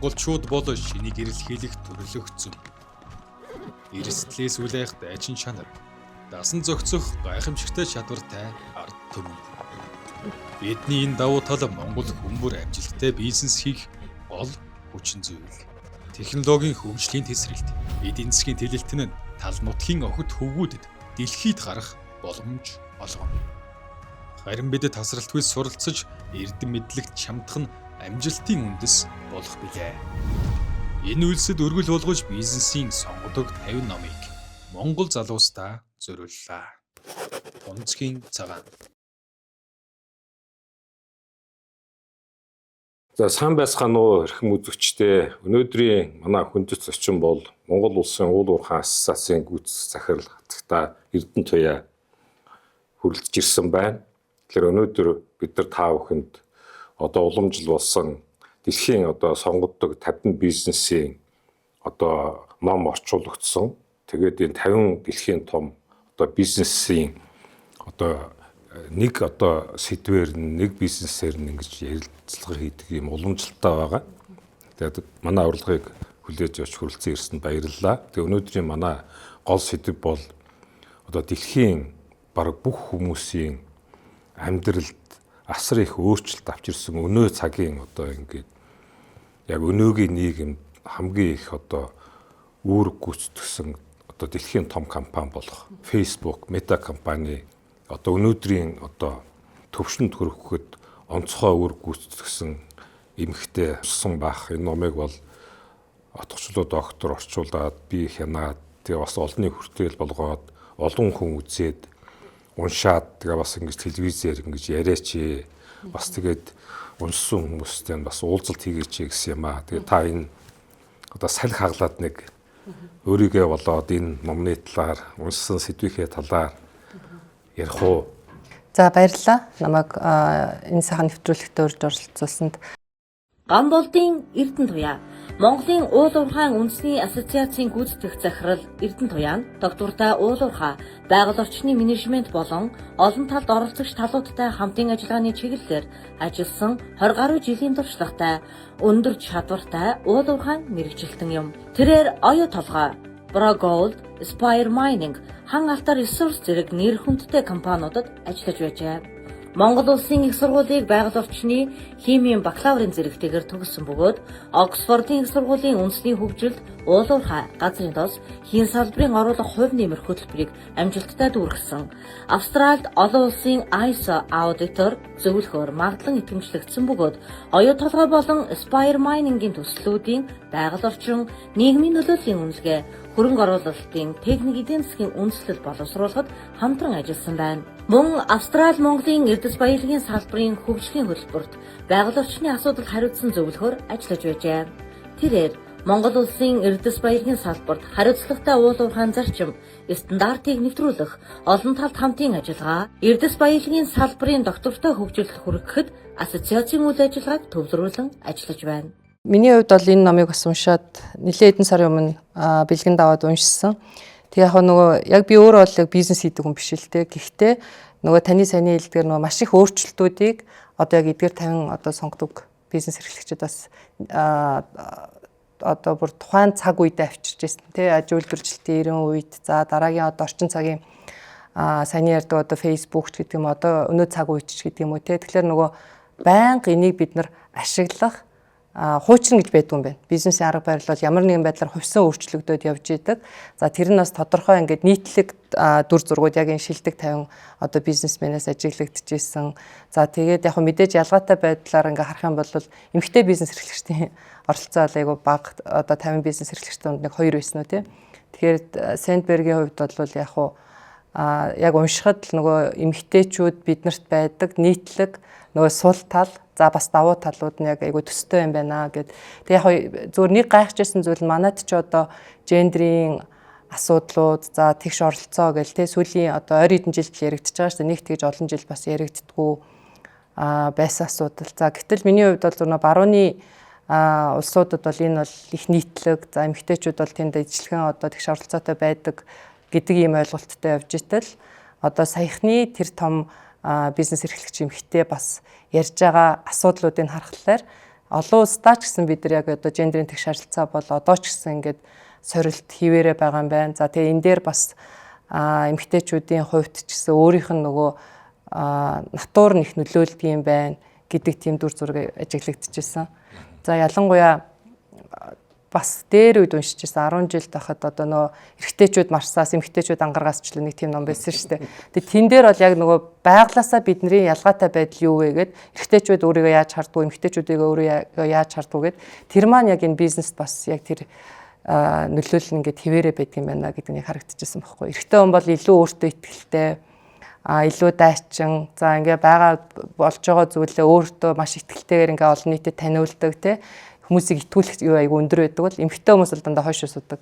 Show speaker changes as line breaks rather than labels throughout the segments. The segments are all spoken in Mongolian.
Монголчууд бол шинийг эрэлхийлэх төрлөх зүйн. Эрсдлээс үлээх дайчин чанар, дасан зохицох гайхамшигтай чадвартай ард түмэн. Бидний энэ давуу тал Монгол хүмүүр амжилттай бизнес хийх гол хүчин зүйл. Технологийн хөгжлийн тесрэлт, эдийн засгийн тэлэлт нь тал нутгийн охид хөвгүүдэд дэлхийд гарах боломж олгоно. Харин бид тасралтгүй суралцаж эрдэм мэдлэгт чамдах нь амжилтын үндэс болох билээ. Энэ үйлсэд өргөл болгож бизнесийн сонгодог 50 номыг Монгол залуустаа зориуллаа. Тунцгийн цагаан.
За сайн байцгаана уу эрхэм үзэгчдээ. Өнөөдрийн манай хүндэт зочин бол Монгол Улсын уул уурхайн ассоциацийн гүйцэтгэх захирал Хатагтай Эрдэнэ Туяа хүрэлцэж ирсэн байна. Тэгэхээр өнөөдөр бид нар та бүхэнд одоо уламжлал болсон дэлхийн одоо сонгодог 50 бизнесийн одоо ном орчуулагдсан. Тэгээд энэ 50 дэлхийн том одоо бизнесийн одоо нэг одоо сэдвээр нь нэг бизнесээр нь ингэж ярилцлага хийдэг юм уламжлалтай байгаа. Тэгээд манай урилгыг хүлээж авч хүрэлцэн ирсэнд баярлалаа. Тэгээд өнөөдрийн манай гол сэдэв бол одоо дэлхийн бараг бүх хүмүүсийн амьдралд асар их өөрчлөлт авчирсан өнөө цагийн одоо ингээд яг өнөөгийн нийгэмд хамгийн их одоо үүрэг гүйцэтгэсэн одоо дэлхийн том компани болох Facebook, Meta компани одоо өнөөдрийн одоо төвшөнд хүрэхэд онцгой үүрэг гүйцэтгэсэн эмэгтэй сусан байх. Энэ номыг бол отгочлоо доктор орчуулад би хянаад тэгээ бас олонний хүртээл болгоод олон хүн үзээд уншаад тэгээ бас ингэж телевизээр ингэж яриач ээ. Бас тэгээд уншсан хүмүүстэй бас уулзалт хийгээч гэсэн юм аа. Тэгээ та энэ одоо салхи хаглаад нэг өөрийгөө болоод энэ номны талаар уншсан сэдвийнхээ талаар ярих уу?
За баярлалаа. Намайг энэ сайхан нэвтрүүлэгт урьж оролцуулсанд.
Гамболдын Эрдэнэ Туяа Монголын уул уурхайн үндэсний ассоциацийн гүйцэтгэх захирал Эрдэнэ Туяа нь тогтвортой уул уурхай, байгаль орчны менежмент болон олон талд оролцогч талуудтай хамтын ажиллагааны чиглэлээр ажилласан 20 гаруй жилийн туршлагатай өндөр чадвартай уул уурхайн мэргэжилтэн юм. Тэрээр оюу толгой, Bro Gold, Spire Mining, Хан Алтар Resource зэрэг нэр хүндтэй компаниудад ажиллаж байжээ. Монгол Улсын их сургуулийг байгаль орчны химийн бакалаврын зэрэгтэйгээр төгссөн бөгөөд Оксфордын их сургуулийн үндэсний хөгжилд уул уурхай, газрын тос, хийн салбарын оруулах хувь нэмэр хөтөлбөрийг амжилттай дүүргэсэн. Австралид олон улсын ISO аудитор зөвлөхөөр магадлан итгэмжлэгдсэн бөгөөд оюу толгой болон Spire Mining-ийн төслүүдийн байгаль орчин, нийгмийн нөлөөллийн үнэлгээ, хөрөнгө оруулалтын техник эдийн засгийн үндэслэл боловсруулахад хамтран ажилласан байна. Мөн Австрали Монголын эрдэс баялагын салбарын хөгжлийн хөтөлбөрт байгаль орчны асуудал хариуцсан зөвлөхөөр ажиллаж байжээ. Тэрээр Монгол Улсын эрдэс баялагын салбарт хариуцлагатай уул уурхайн зарчим, стандартыг нэвтрүүлэх, олон талд хамтын ажиллагаа, эрдэс баялагын салбарын доктортой хөгжилд хүргэхэд ассоциацийн үйл ажиллагааг төвлөрүүлэн ажиллаж байна.
Миний хувьд бол энэ номыг бас уншаад нэлээд хэдэн сарын өмнө бэлгэн даваад уншсан. Тэг яг нөгөө яг би өөрөө бол яг бизнес хийдэг хүн биш л те. Гэхдээ нөгөө таны саяны хэлдгээр нөгөө маш их өөрчлөлтүүдийг одоо яг эдгээр 50 одоо сонгодог бизнес эрхлэгчид бас одоо бүр тухайн цаг үедээ авчирч ирсэн тий аж үйлдвэржилтийн 90 үед, за дараагийн одоо орчин цагийн саяны ярьдаг одоо Facebook ч гэдэг юм, одоо өнөө цаг үеч ч гэдэг юм уу тий. Тэгэхээр нөгөө байнга энийг бид нар ашиглах хуучин гэж байдгүй юм байна. Бизнесийн арга барил бол ямар нэгэн байдлаар хувьсан өөрчлөгдөд явж идэг. За тэр нь бас тодорхой ингээд нийтлэг дүр зургууд яг энэ шилдэг 50 одоо бизнесмэнээс ажиглагдчихсэн. За тэгээд яг мэдээж ялгаатай байдлаар ингээд харах юм бол эмэгтэй бизнес эрхлэгчдийн оролцоо айгүй бага, одоо 50 бизнес эрхлэгчдийн дунд нэг 2 байсан уу тий. Тэгэхээр Сэндбергийн хувьд бол яг хуу яг уншихад л нөгөө эмэгтэйчүүд биднэрт байдаг нийтлэг нөгөө сул тал, за бас давуу талууд нь яг айгүй төстэй юм байна гэд. Тэг яг зүгээр нэг гайхажсэн зүйл нь манайд ч одоо гендрийн асуудлууд, за тэгш оролцоо гэл те сүүлийн одоо ойр хэдэн жилд л яригдчихэж байгаа шүү дээ. Нэг тэгж олон жил бас яригддгүү байсан асуудал. За гэтэл миний хувьд бол зөвхөн барууны улсуудад бол энэ бол их нийтлэг, за эмэгтэйчүүд бол тэнд ижилхэн одоо тэгш оролцоотой байдаг гэдэг ийм ойлголттой явж итэл одоо саяхны тэр том бизнес эрхлэгч эмэгтэй бас ярьж байгаа асуудлуудыг харахлаар Олон улсдаа ч гэсэн бид нар яг одоо гендерийн тэгш харилцаа бол одоо ч гэсэн ингээд сорилт хийвэрэ байгаа юм байна. За тэгээ энэ дээр бас эмэгтэйчүүдийн хувьд ч гэсэн өөрийнх нь нөгөө натур нь их нөлөөлдөг юм байна гэдэг тийм дүр зураг ажиглагдчихсэн. За ялангуяа бас дээр үед уншиж байсан 10 жил тахад одоо нөгөө эрэгтэйчүүд Марсаас эмэгтэйчүүд ангаргаас ч л нэг тийм ном байсан шүү дээ. Тэгээ тэн дээр бол яг нөгөө байглаасаа бидний ялгаатай байдал юу вэ гэд эрэгтэйчүүд өөрийгөө яаж хардгуу, эмэгтэйчүүдийг өөрийгөө яаж хардгуу гэд тэр маань яг энэ бизнест бас яг тэр нөлөөлөл ингээд хэвээрээ байдаг юм байна гэдэг нь харагдчихсан байхгүй. Эрэгтэй хүн бол илүү өөртөө итгэлтэй, илүү дайчин, за ингээ байгаа болж байгаа зүйлээ өөртөө маш итгэлтэйгээр ингээ олон нийтэд таниулдаг те, хүмүүсийг итгүүлэх юу айгу өндөр байдаг бол эмэгтэй хүмүүс бол дандаа хойш судаг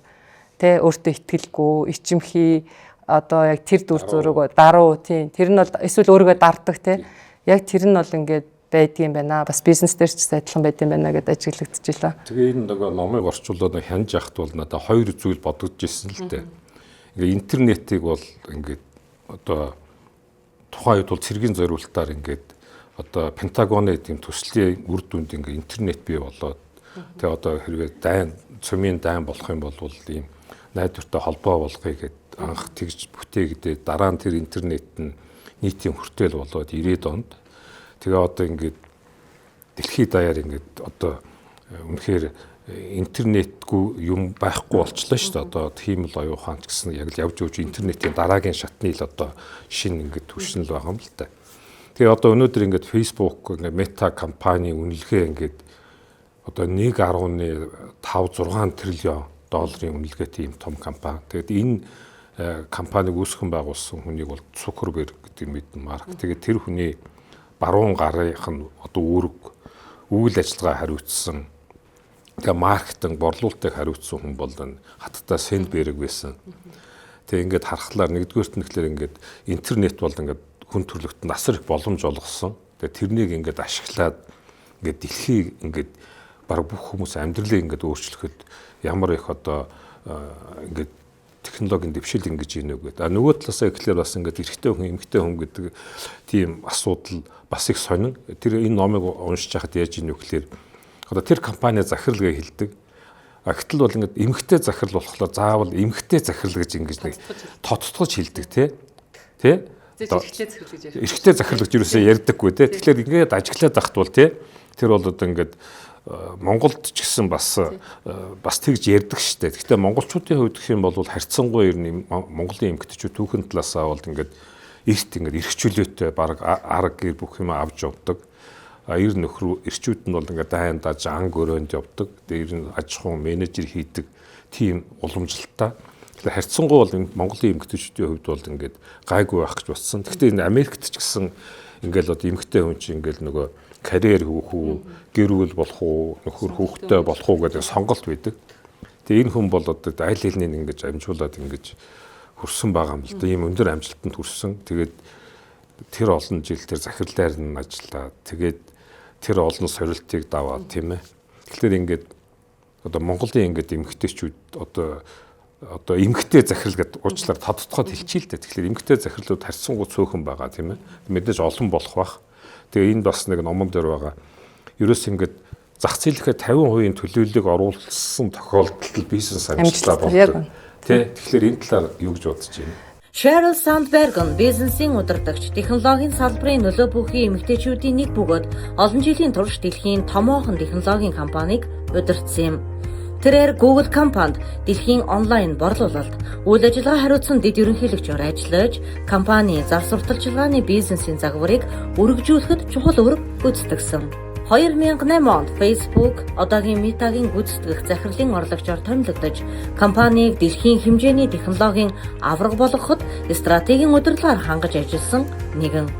те, өөртөө итгэлгүй, ичимхий, одоо яг тэр дүр зураг даруу тийм, тэр нь бол эсвэл өөрийгөө дарддаг те, яг тэр нь бол ингээд байдгийн байна. Бас бизнес дээр ч адилхан байдгийн байна гэдээ ажиглагдчихлаа.
Тэгээ энэ нөгөө номыг орчуулаад хянж яхад бол надад хоёр зүйл бодогдож ирсэн л дээ. Ингээ интернетийг бол ингээд одоо тухайн үед бол цэргийн зориултаар ингээд одоо Пентагоны тийм төслийн үр дүнд ингээ интернет бий болоод тэгээ одоо хэрвээ дайн цөмийн дайн болох юм бол ийм найдвартай холбоо болгоё гэд анх тэгж бүтээгээдээ дараа нь тэр интернет нь нийтийн хүртэл болоод 90-ад онд тэгээ одоо ингээд дэлхийд даяар ингээд одоо үнэхээр интернетгүй юм байхгүй болчлоо шүү дээ. Одоо хиймэл оюун ухаан ч гэсэн яг л явж явж интернетийн дараагийн шатны л одоо шинэ ингээд түвшин л байгаа юм л та. Тэгээ одоо өнөөдөр ингээд Facebook ингээд Meta компани үнэлгээ ингээд одоо 1.56 триллион долларын үнэлгээтэй ийм том компани. Тэгээд энэ компаниг үүсгэн байгуулсан хүнийг бол Цукерберг гэдэг мэднэ Марк. Тэгээд тэр хүний баруун гарынх нь одоо үүрэг үйл ажиллагаа хариуцсан, тэгээ маркетинг, борлуулалтыг хариуцсан хүн бол хаттай Сэндберг байсан. Тэгээ ингээд харахлаар нэгдүгээрт нь тэгэхээр ингээд интернет бол ингээд хүн төрөлхтөнд асар их боломж олгосон. Тэгээ тэрнийг ингээд ашиглаад ингээд дэлхийг ингээд баг бүх хүмүүс амьдралыг ингээд өөрчлөхөд ямар их одоо ингээд технологийн дэвшил ингэж ийнэ үү гэдэг. А нөгөө талаасаа гэхлээр бас ингээд эрэгтэй хүн, эмэгтэй хүн гэдэг тийм асуудал бас их сонин. Тэр энэ номыг уншиж байхад яаж ийнэ вэ гэхлээр одоо тэр компани захирал гэж хэлдэг. А гэтэл бол ингээд эмэгтэй захирал болохоор заавал эмэгтэй захирал гэж ингэж нэг тодтогч хэлдэг тий. Тэ?
Эрэгтэй захирал гэж ярьдаг.
Эрэгтэй захирал гэж юусоо ярьдаггүй тий. Тэгэхээр ингээд ажиглаад байхад бол тий. Тэр бол одоо ингээд Монголд ч гэсэн бас тэгж ярьдаг штэ. Гэхдээ монголчуудын хувьд гэх юм бол харьцангуй ер нь Монголын эмэгтэйчүүд түүхэн талаасаа бол ингээд эрт ингээд эрх чөлөөтэй баг арга гэр бүх юм авч явдаг. Ер нөхөр эрчүүд нь бол ингээд дайн даж анг өрөөнд явдаг. Тэгээ ер нь аж ахуйн менежер хийдэг тийм уламжлалтай. Тэгэхээр харьцангуй бол Монголын эмэгтэйчүүдийн хувьд бол ингээд гайгүй байх гэж бодсон. Гэхдээ энэ Америкт ч гэсэн ингээд одоо эмэгтэй хүн чинь ингээд нөгөө карьер хийх үү, гэр бүл болох уу, нөхөр хүүхдтэй болох уу гэдэг сонголт байдаг. Тэгээ энэ хүн бол одоо аль хэлнийг ингэж амжуулаад ингэж хүрсэн байгаа юм л да. Ийм өндөр амжилтанд хүрсэн. Тэгээд тэр олон жил тэр захирлаар нь ажиллаад тэгээд тэр олон сорилтыг даваад тийм ээ. Тэгэхээр ингээд одоо Монголын ингээд эмэгтэйчүүд одоо эмэгтэй захирал гэдээ уучлаар тодтогход хэлчихээ л дээ. Тэгэхээр эмэгтэй захирлууд харьцангуй цөөхөн байгаа тийм ээ. Мэдээж олон болох бах. Тэгээ энэ бас нэг номон дээр байгаа. Ерөөс ингээд зах зээлийнхээ 50% төлөөллийг оруулсан тохиолдолд бизнес амжилттай болдог. Тэ? Тэгэхээр энэ талаар юу гэж бодож байна?
Sheryl Sandberg нь бизнесийн удирдагч, технологийн салбарын нөлөө бүхий эмэгтэйчүүдийн нэг бөгөөд олон жилийн турш дэлхийн томоохон технологийн компанийг удирдсан юм. Тэрээр Google компанид дэлхийн онлайн борлуулалт, үйл ажиллагаа хариуцсан дэд ерөнхийлөгчөөр ажиллаж, компани зар сурталчилгааны бизнесийн загварыг өргөжүүлэхэд чухал үүрэг гүйцэтгэсэн. 2008 онд Facebook одоогийн Meta-гийн гүйцэтгэх захирлын орлогчоор томилогдож, компанийг дэлхийн хэмжээний технологийн авраг болгоход стратегийн удирдлагаар хангаж ажилласан нэгэн.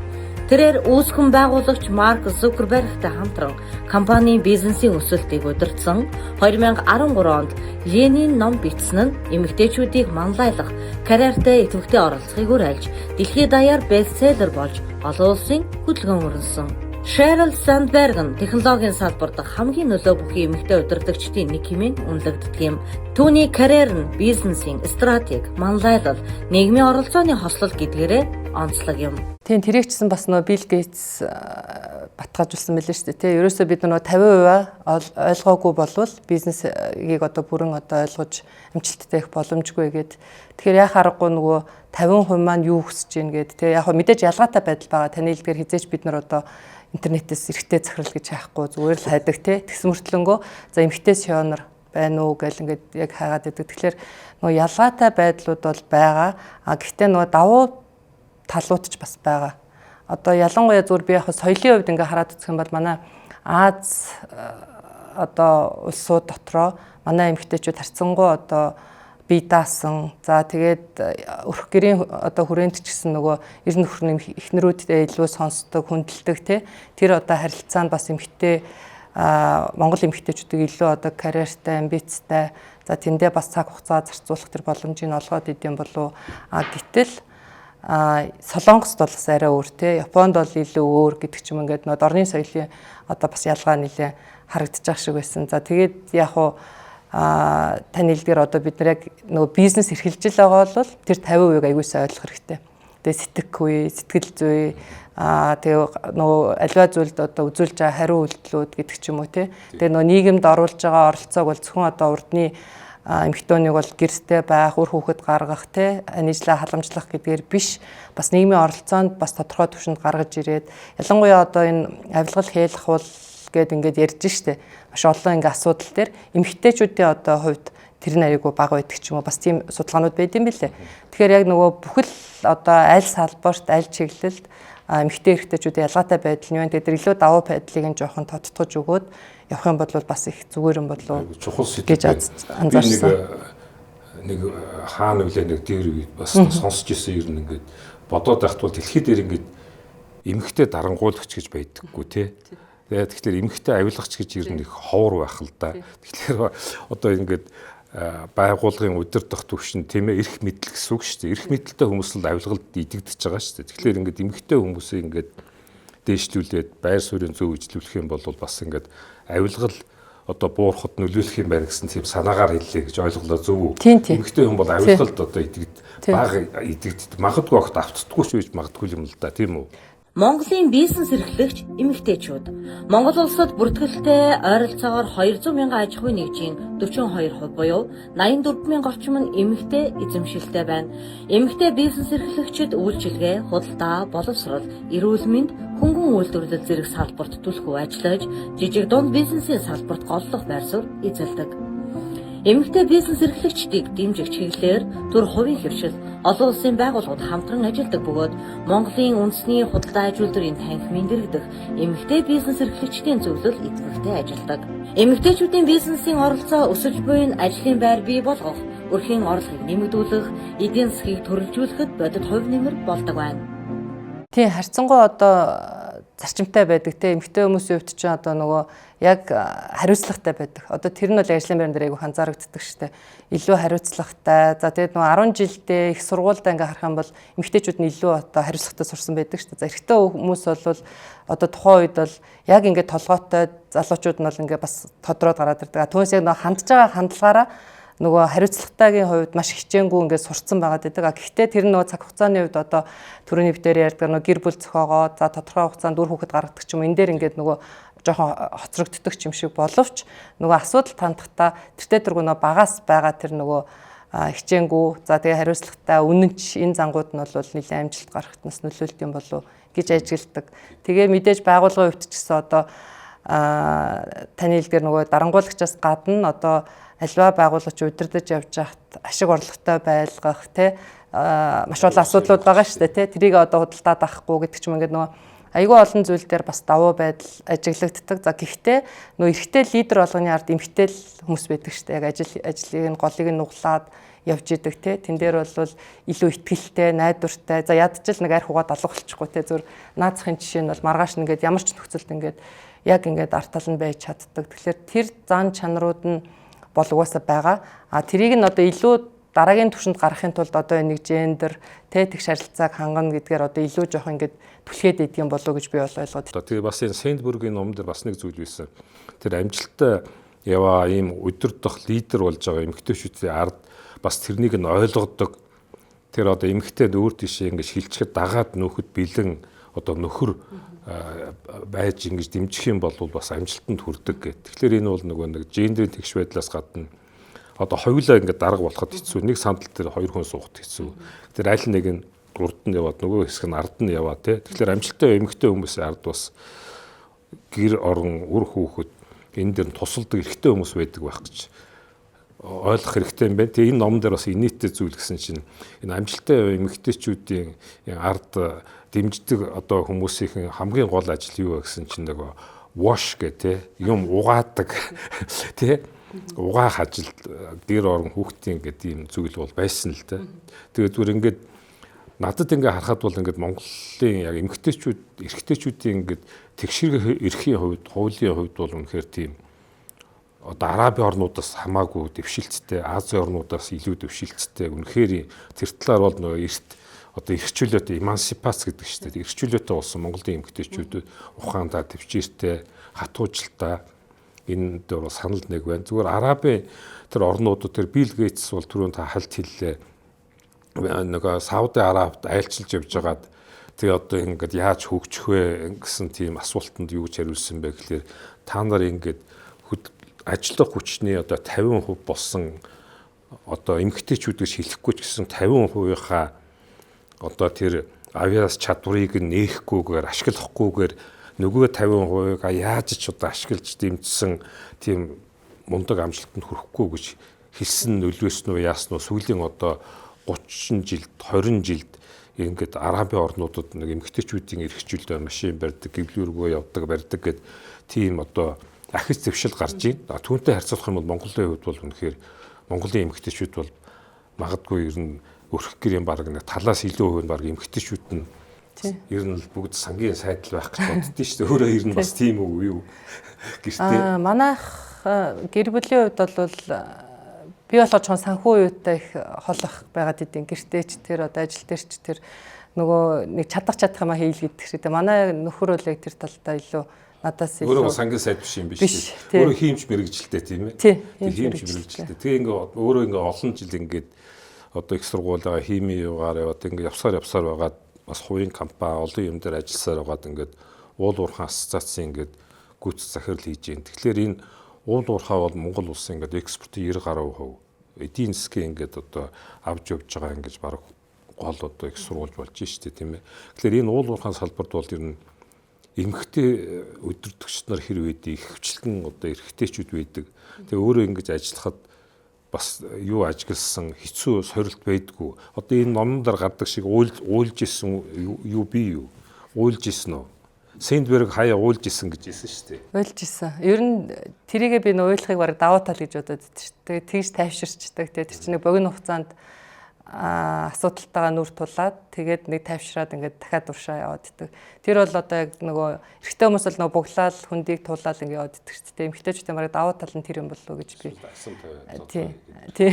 Тэрээр үүсгэн байгуулагч Марк Зукербергтэй хамтран компанийн бизнесийн өсөлтийг удирдсан. 2013 онд Ленин ном бичсэн нь эмэгтэйчүүдийг манлайлах, карьертэй идэвхтэй оролцохыг уриалж, дэлхийд даяар бестселлер болж олон улсын хөдөлгөөн өрнөсөн. Sheryl Sandberg нь технологийн салбар дахь хамгийн нөлөө бүхий эмэгтэй удирдагчдын нэг хэмээн үнэлэгддэг юм. Түүний карьер нь бизнесийн стратеги, манлайлал, нийгмийн оролцооны хослол гэдгээрээ онцлог юм.
Тийм, тэрийг ч гэсэн бас нөө Билл Гейтс батгаажуулсан мэлээ шүү дээ. Тэ, ерөөсөө бид нөгөө 50% ойлгоогүй болвол бизнесийг одоо бүрэн одоо ойлгож амжилттай их боломжгүй гээд. Тэгэхээр яах аргагүй нөгөө 50% маань юу хүсэж гин гээд, тэ, яг мэдээж ялгаатай байдал байгаа. Таны хэлдгээр хизээч бид нар одоо интернетээс эрэгтэй захирал гэж хайхгүй, зүгээр л хайдаг, те. Тэгсэн мөртлөнгөө за эмэгтэй шионер байна уу гэл ингээд яг хайгаад байдаг. Тэгэхээр нөгөө ялгаатай байдлууд бол байгаа. А гэхдээ нөгөө давуу талууд ч бас байгаа. Одоо ялангуяа зүгээр би яг соёлын хувьд ингээ хараад үзэх юм бол манай Аз одоо улсууд дотроо манай эмэгтэйчүүд харьцангуй одоо бие даасан. За тэгээд өрх гэрийн одоо хүрээнд ч гэсэн нөгөө ер нөхөр нь эхнэрүүдтэй илүү сонсдог, хүндэлдэг те. Тэр одоо харилцаа нь бас эмэгтэй Монгол эмэгтэйчүүдийг илүү одоо карьертай, амбицтай, за тэндээ бас цаг хугацаа зарцуулах тэр боломжийг олгоод идэм болов. А гэтэл Солонгост бол бас арай өөр те. Японд бол илүү өөр гэдэг ч юм, ингээд нөө дорны соёлын одоо бас ялгаа нэлээ харагдчих шиг байсан. За тэгээд яг уу таны хэлдгээр одоо бид нар яг нөгөө бизнес эрхэлж л байгаа бол тэр 50%-ыг аягүй сайн ойлгох хэрэгтэй. Тэгээ сэтгэхгүй, сэтгэл зүй, тэгээ нөгөө альва зүйлд одоо үзүүлж байгаа хариу үйлдэлүүд гэдэг ч юм уу те. Тэгээ нөгөө нийгэмд оруулж байгаа оролцоог бол зөвхөн одоо урдны эмэгтэйнийг бол гэрстэй байх, үр хүүхэд гаргах те, анижлаа халамжлах гэдгээр биш, бас нийгмийн оролцоонд бас тодорхой түвшинд гаргаж ирээд, ялангуяа одоо энэ авилгал хээлхуул гээд ингээд ярьж штэ. Маш олон ингээ асуудал дээр эмэгтэйчүүдийн одоо хувьд тэр нь аягүй бага байдаг ч юм уу, бас тийм судалгаанууд байд юм билээ. Тэгэхээр яг нөгөө бүхэл одоо аль салбарт, аль чиглэлд эмэгтэй эрэгтэйчүүдийн ялгаатай байдал нь юу вэ? Тэгээд тэр илүү давуу байдлыг нь жоохон тодтогч өгөөд явах юм бол бас их зүгээр юм болов
чухал сэдэв
гэж анзаарсан.
Нэг хаана үлээ нэг дээр үед бас сонсч ирсэн, ер нь ингээд бодоод байхад бол дэлхий дээр ингээд эмэгтэй дарангуулагч гэж байдаггүй тий. Тэгэхээр эмэгтэй авилгач гэж ер нь их ховор байх л да. Тэгэхээр одоо ингээд байгууллагын удирдах түвшин, тийм ээ, эрх мэдэл гэсэн үг шүү дээ. Эрх мэдэлтэй хүмүүс л авилгалд идэгдэж байгаа шүү дээ. Тэгэхээр ингээд эмэгтэй хүмүүсийг ингээд дээшлүүлээд байр суурийн зөв ижлүүлэх юм бол бас ингээд авилгал одоо буурахад нөлөөлөх юм байна гэсэн тийм санаагаар хэллээ гэж ойлголоо, зөв үү? Эмэгтэй хүн бол авилгалд одоо идэгд бага идэгддэг. Магадгүй огт автдаггүй ч байж магадгүй юм л да, тийм үү?
Монголын бизнес эрхлэгч эмэгтэйчүүд. Монгол улсад бүртгэлтэй ойролцоогоор 200 мянган аж ахуйн нэгжийн 42% буюу 84 мянга орчим нь эмэгтэй эзэмшилтэй байна. Эмэгтэй бизнес эрхлэгчид үйлчилгээ, худалдаа, боловсрол, эрүүл мэнд, хөнгөн үйлдвэрлэл зэрэг салбарт түлхүү ажиллаж, жижиг дунд бизнесийн салбарт голлох байр суурь эзэлдэг. Эмэгтэй бизнес эрхлэгчдийг дэмжих чиглэлээр төр хувийн хвшил, олон улсын байгууллагууд хамтран ажилладаг бөгөөд Монголын үндэсний худалдаа аж үйлдвэрийн танхимын дэргэдэх эмэгтэй бизнес эрхлэгчдийн зөвлөл идэвхтэй ажилладаг. Эмэгтэйчүүдийн бизнесийн оролцоо өсөж буй нь ажлын байр бий болгох, өрхийн орлогыг нэмэгдүүлэх, эдийн засгийг төрөлжүүлэхэд бодит хувь нэмэр болдог байна.
Тийм, харьцангуй одоо зарчимтай байдаг те, эмэгтэй хүмүүсийн хувьд ч одоо нөгөө яг хариуцлагатай байдаг. Одоо тэр нь бол ажлын байран дээр айгүй анзаарэгддэг штэ. Илүү хариуцлагатай. За тэгээд нөгөө 10 жилдээ их сургуультай ингээ харах юм бол эмэгтэйчүүд нь илүү одоо хариуцлагатай сурсан байдаг штэ. За эрэгтэй хүмүүс бол одоо тухайн үед бол яг ингээ толгойтой залуучууд нь бол ингээ бас тодроод гараад ирдэг. Түүнээс яг нөгөө хандж байгаа хандлагаараа нөгөө хариуцлагатайгийн хувьд маш хичээнгүй ингээд сурцсан байгаад байдаг. А гэхдээ тэр нь нөгөө цаг хугацааны хувьд одоо түрүүний битээр ярьдаг нөгөө гэр бүл зохиогоо, за тодорхой хугацаанд үр хүүхэд гаргадаг ч юм, энэ дээр ингээд нөгөө жоохон хоцрогддог юм шиг боловч нөгөө асуудал тандахдаа тэртээ тэргүй нөгөө багаас байгаа тэр нөгөө хичээнгүй, за тэгээ хариуцлагатай, үнэнч энэ зангууд нь бол нэлээд амжилт гаргахад нас нөлөөлт юм болов гэж ажигладаг. Тэгээ мэдээж байгууллагын хувьд ч гэсэн одоо таны хэлдгээр нөгөө дарангуулагчаас гадна одоо альва байгуулагч удирдах явж байхад ашиг орлоготой байлгах те, маш олон асуудлууд байгаа шүү дээ те. Тэрийг одоо худалдаад авахгүй гэдэг ч юм, ингээд нөгөө айгүй олон зүйл дээр бас давуу байдал ажиглагддаг. За гэхдээ нөгөө эрэгтэй лидер болгоны ард эмэгтэй л хүмүүс байдаг шүү дээ. Яг ажлыг нь голыг нь нуглаад явж идэг те. Тэн дээр бол илүү итгэлтэй, найдвартай. За ядчил нэг арх угаад алга болчихгүй те. Зүр наацхийн жишээ нь бол маргааш нэгээд ямар ч нөхцөлд ингээд яг ингээд арт тал нь байж чаддаг. Тэгэхээр тэр зан чанарууд нь бол угаасаа байгаа. А тэрийг нь одоо илүү дараагийн түвшинд гаргахын тулд одоо энэ нэг гендер тэ тэгш харилцааг хангана гэдгээр одоо илүү жоох ингээд түлхээд идэх юм болов уу гэж би бол ойлгоод.
Тэгээ бас энэ Сэндбургийн ном дээр бас нэг зүйл байсан. Тэр амжилттай яваа ийм удирдах лидер болж байгаа эмэгтэйчүүдийн ард бас тэрнийг нь ойлгодог Тэр одоо эмэгтэй өөр тийшээ ингэж хилчихэд дагаад нөхөд бэлэн одоо нөхөр байж ингэж дэмжих юм бол бас амжилтанд хүрдэг гэх. Тэгэхээр энэ бол нөгөө нэг гендерийн тэгш байдлаас гадна одоо хоёулаа ингээд дарга болоход хэцүү. Нэг сандал дээр хоёр хүн суухад хэцүү. Тэр аль нэг нь урд нь яваад нөгөө хэсэг нь ард нь яваа тий. Тэгэхээр амжилттай эмэгтэй хүмүүсийн ард бас гэр орон үр хүүхэд энэ дэр нь тусалдаг эрэгтэй хүмүүс байдаг байх гэж ойлгох хэрэгтэй юм байна. Тэгээ энэ номон дээр бас инээдтэй зүйл гэсэн чинь энэ амжилттай эмэгтэйчүүдийн ард дэмждэг одоо хүмүүсийн хамгийн гол ажил юу вэ гэсэн чинь нөгөө wash гэх те юм угаадаг тий угаах ажил гэр орон хүүхдийн гэдэг ийм зүйл бол байсан л те. Тэгээ зүгээр ингээд надад ингээ харахад бол ингээд Монголын яг эмэгтэйчүүд эрэгтэйчүүдийн ингээд тэгшэрэг эрхийн хувьд хуулийн хувьд бол үнэхээр тийм одоо Арабын орнуудаас хамаагүй дэвшилттэй, Азийн орнуудаас илүү дэвшилттэй. Үнэхээр тэр талаар бол нөгөө эрт одоо эрхчлөөтэй эмансипац гэдэг шүү дээ. Эрхчлөөтэй болсон Монголын эмэгтэйчүүд ухаандаа төвчээртэй, хатуужилтаа энэ дээр бол санал нэг байна. Зүгээр Арабын тэр орнуудад тэр Билл Гейтс бол түрүүн та хальт хэллээ. Нөгөө Сауди Арабид айлчилж явж байгаад тэгээ одоо ингээд яаж хөгжих вэ гэсэн тийм асуултанд юу гэж хариулсан бэ гэхлээр та нар ингээд ажиллах хүчний одоо 50% болсон одоо эмэгтэйчүүд гэж хэлэхгүй ч гэсэн 50%-ийнхаа одоо тэр авиас чадварыг нээхгүйгээр ашиглахгүйгээр нөгөө 50%-ыг яаж ч одоо ашиглаж дэмжсэн тийм мундаг амжилтанд хүрэхгүй гэж хэлсэн нөлөөс нь яасан уу сүүлийн одоо 30 жилд 20 жилд ингээд Арабын орнуудад нэг эмэгтэйчүүдийн эрхчлөлөө машин барьдаг, гэвлүүргөө явдаг, барьдаг гэд тийм одоо ахис зэвшил гарч байна. Түүнтэй харьцуулах юм бол Монголын хувьд бол үнэхээр Монголын эмэгтэйчүүд бол магадгүй ер нь өрхөх гэрийн баг нэг талаас илүү хувь нь баг эмэгтэйчүүд нь ер нь бүгд сангийн сайдл байх гэж боддөө шүү дээ. Өөрөө ер нь бас тийм үү юу гэртээ.
Манайх гэр бүлийн хувьд бол би болохоор жоохон санхүү юутай их холох байгаад идэв. Гэртээ ч тэр одоо ажил дээр ч тэр нөгөө нэг чадах юм а хийл гэдэг шиг. Манай нөхөр бол яг тэр талдаа илүү надаас
илүү өөрөө сангийн сайд биш юм биш. Өөрөө хиймч мэрэгжилтэй тийм ээ. Хиймч мэрэгжилтэй. Тэгээ ингээ өөрөө ингээ олон жил ингээд одоо их сургуулаа хими юугаар яваад ингээ явсаар байгаад бас хувийн компани олон юм дээр ажилласаар байгаад ингээд уул уурхайн ассоциацийн ингээд гүйц захирал хийж байна. Тэгэхээр энэ уул уурхай бол Монгол улсын ингээд экспортын 90 гаруй хувь эдийн засгийн ингээд одоо авч явж байгаа ингэж баг гол одоо их сургууль болж штэ тийм ээ. Тэгэхээр энэ уул уурхайн салбарт бол ер нь эмэгтэй өдөртөгч нар хэр байдаг, ихэвчлэн одоо эрэгтэйчүүд байдаг. Тэгээ өөрөө ингэж ажиллахад бас юу ажигласан хэцүү сорилт байдгүй. Одоо энэ номон дээр гардаг шиг уйлж исэн юу би юу? Уйлж исэн үү? Сэндберг хаяа уйлж исэн гэж хэлсэн шүү дээ.
Уйлж исэн. Ер нь тэрийгээ би нөө уйлахыг бараг давуу тал гэж бодоод идэв шүү дээ. Тэгж тайвширчдаг. Тэгээ тэр чинь нэг богино хугацаанд асуудалтайгаа нүр тулаад тэгээд нэг тайвшраад ингээд дахиад уршаа яваад идэг. Тэр бол одоо яг нөгөө эрэгтэй хүмүүс бол нөгөө буглаал хүндийг тулаал ингээд яваад идэг шүү дээ. Эмэгтэйчүүдийн бараг давуу тал нь тэр юм болов уу гэж би. Тий. Тий.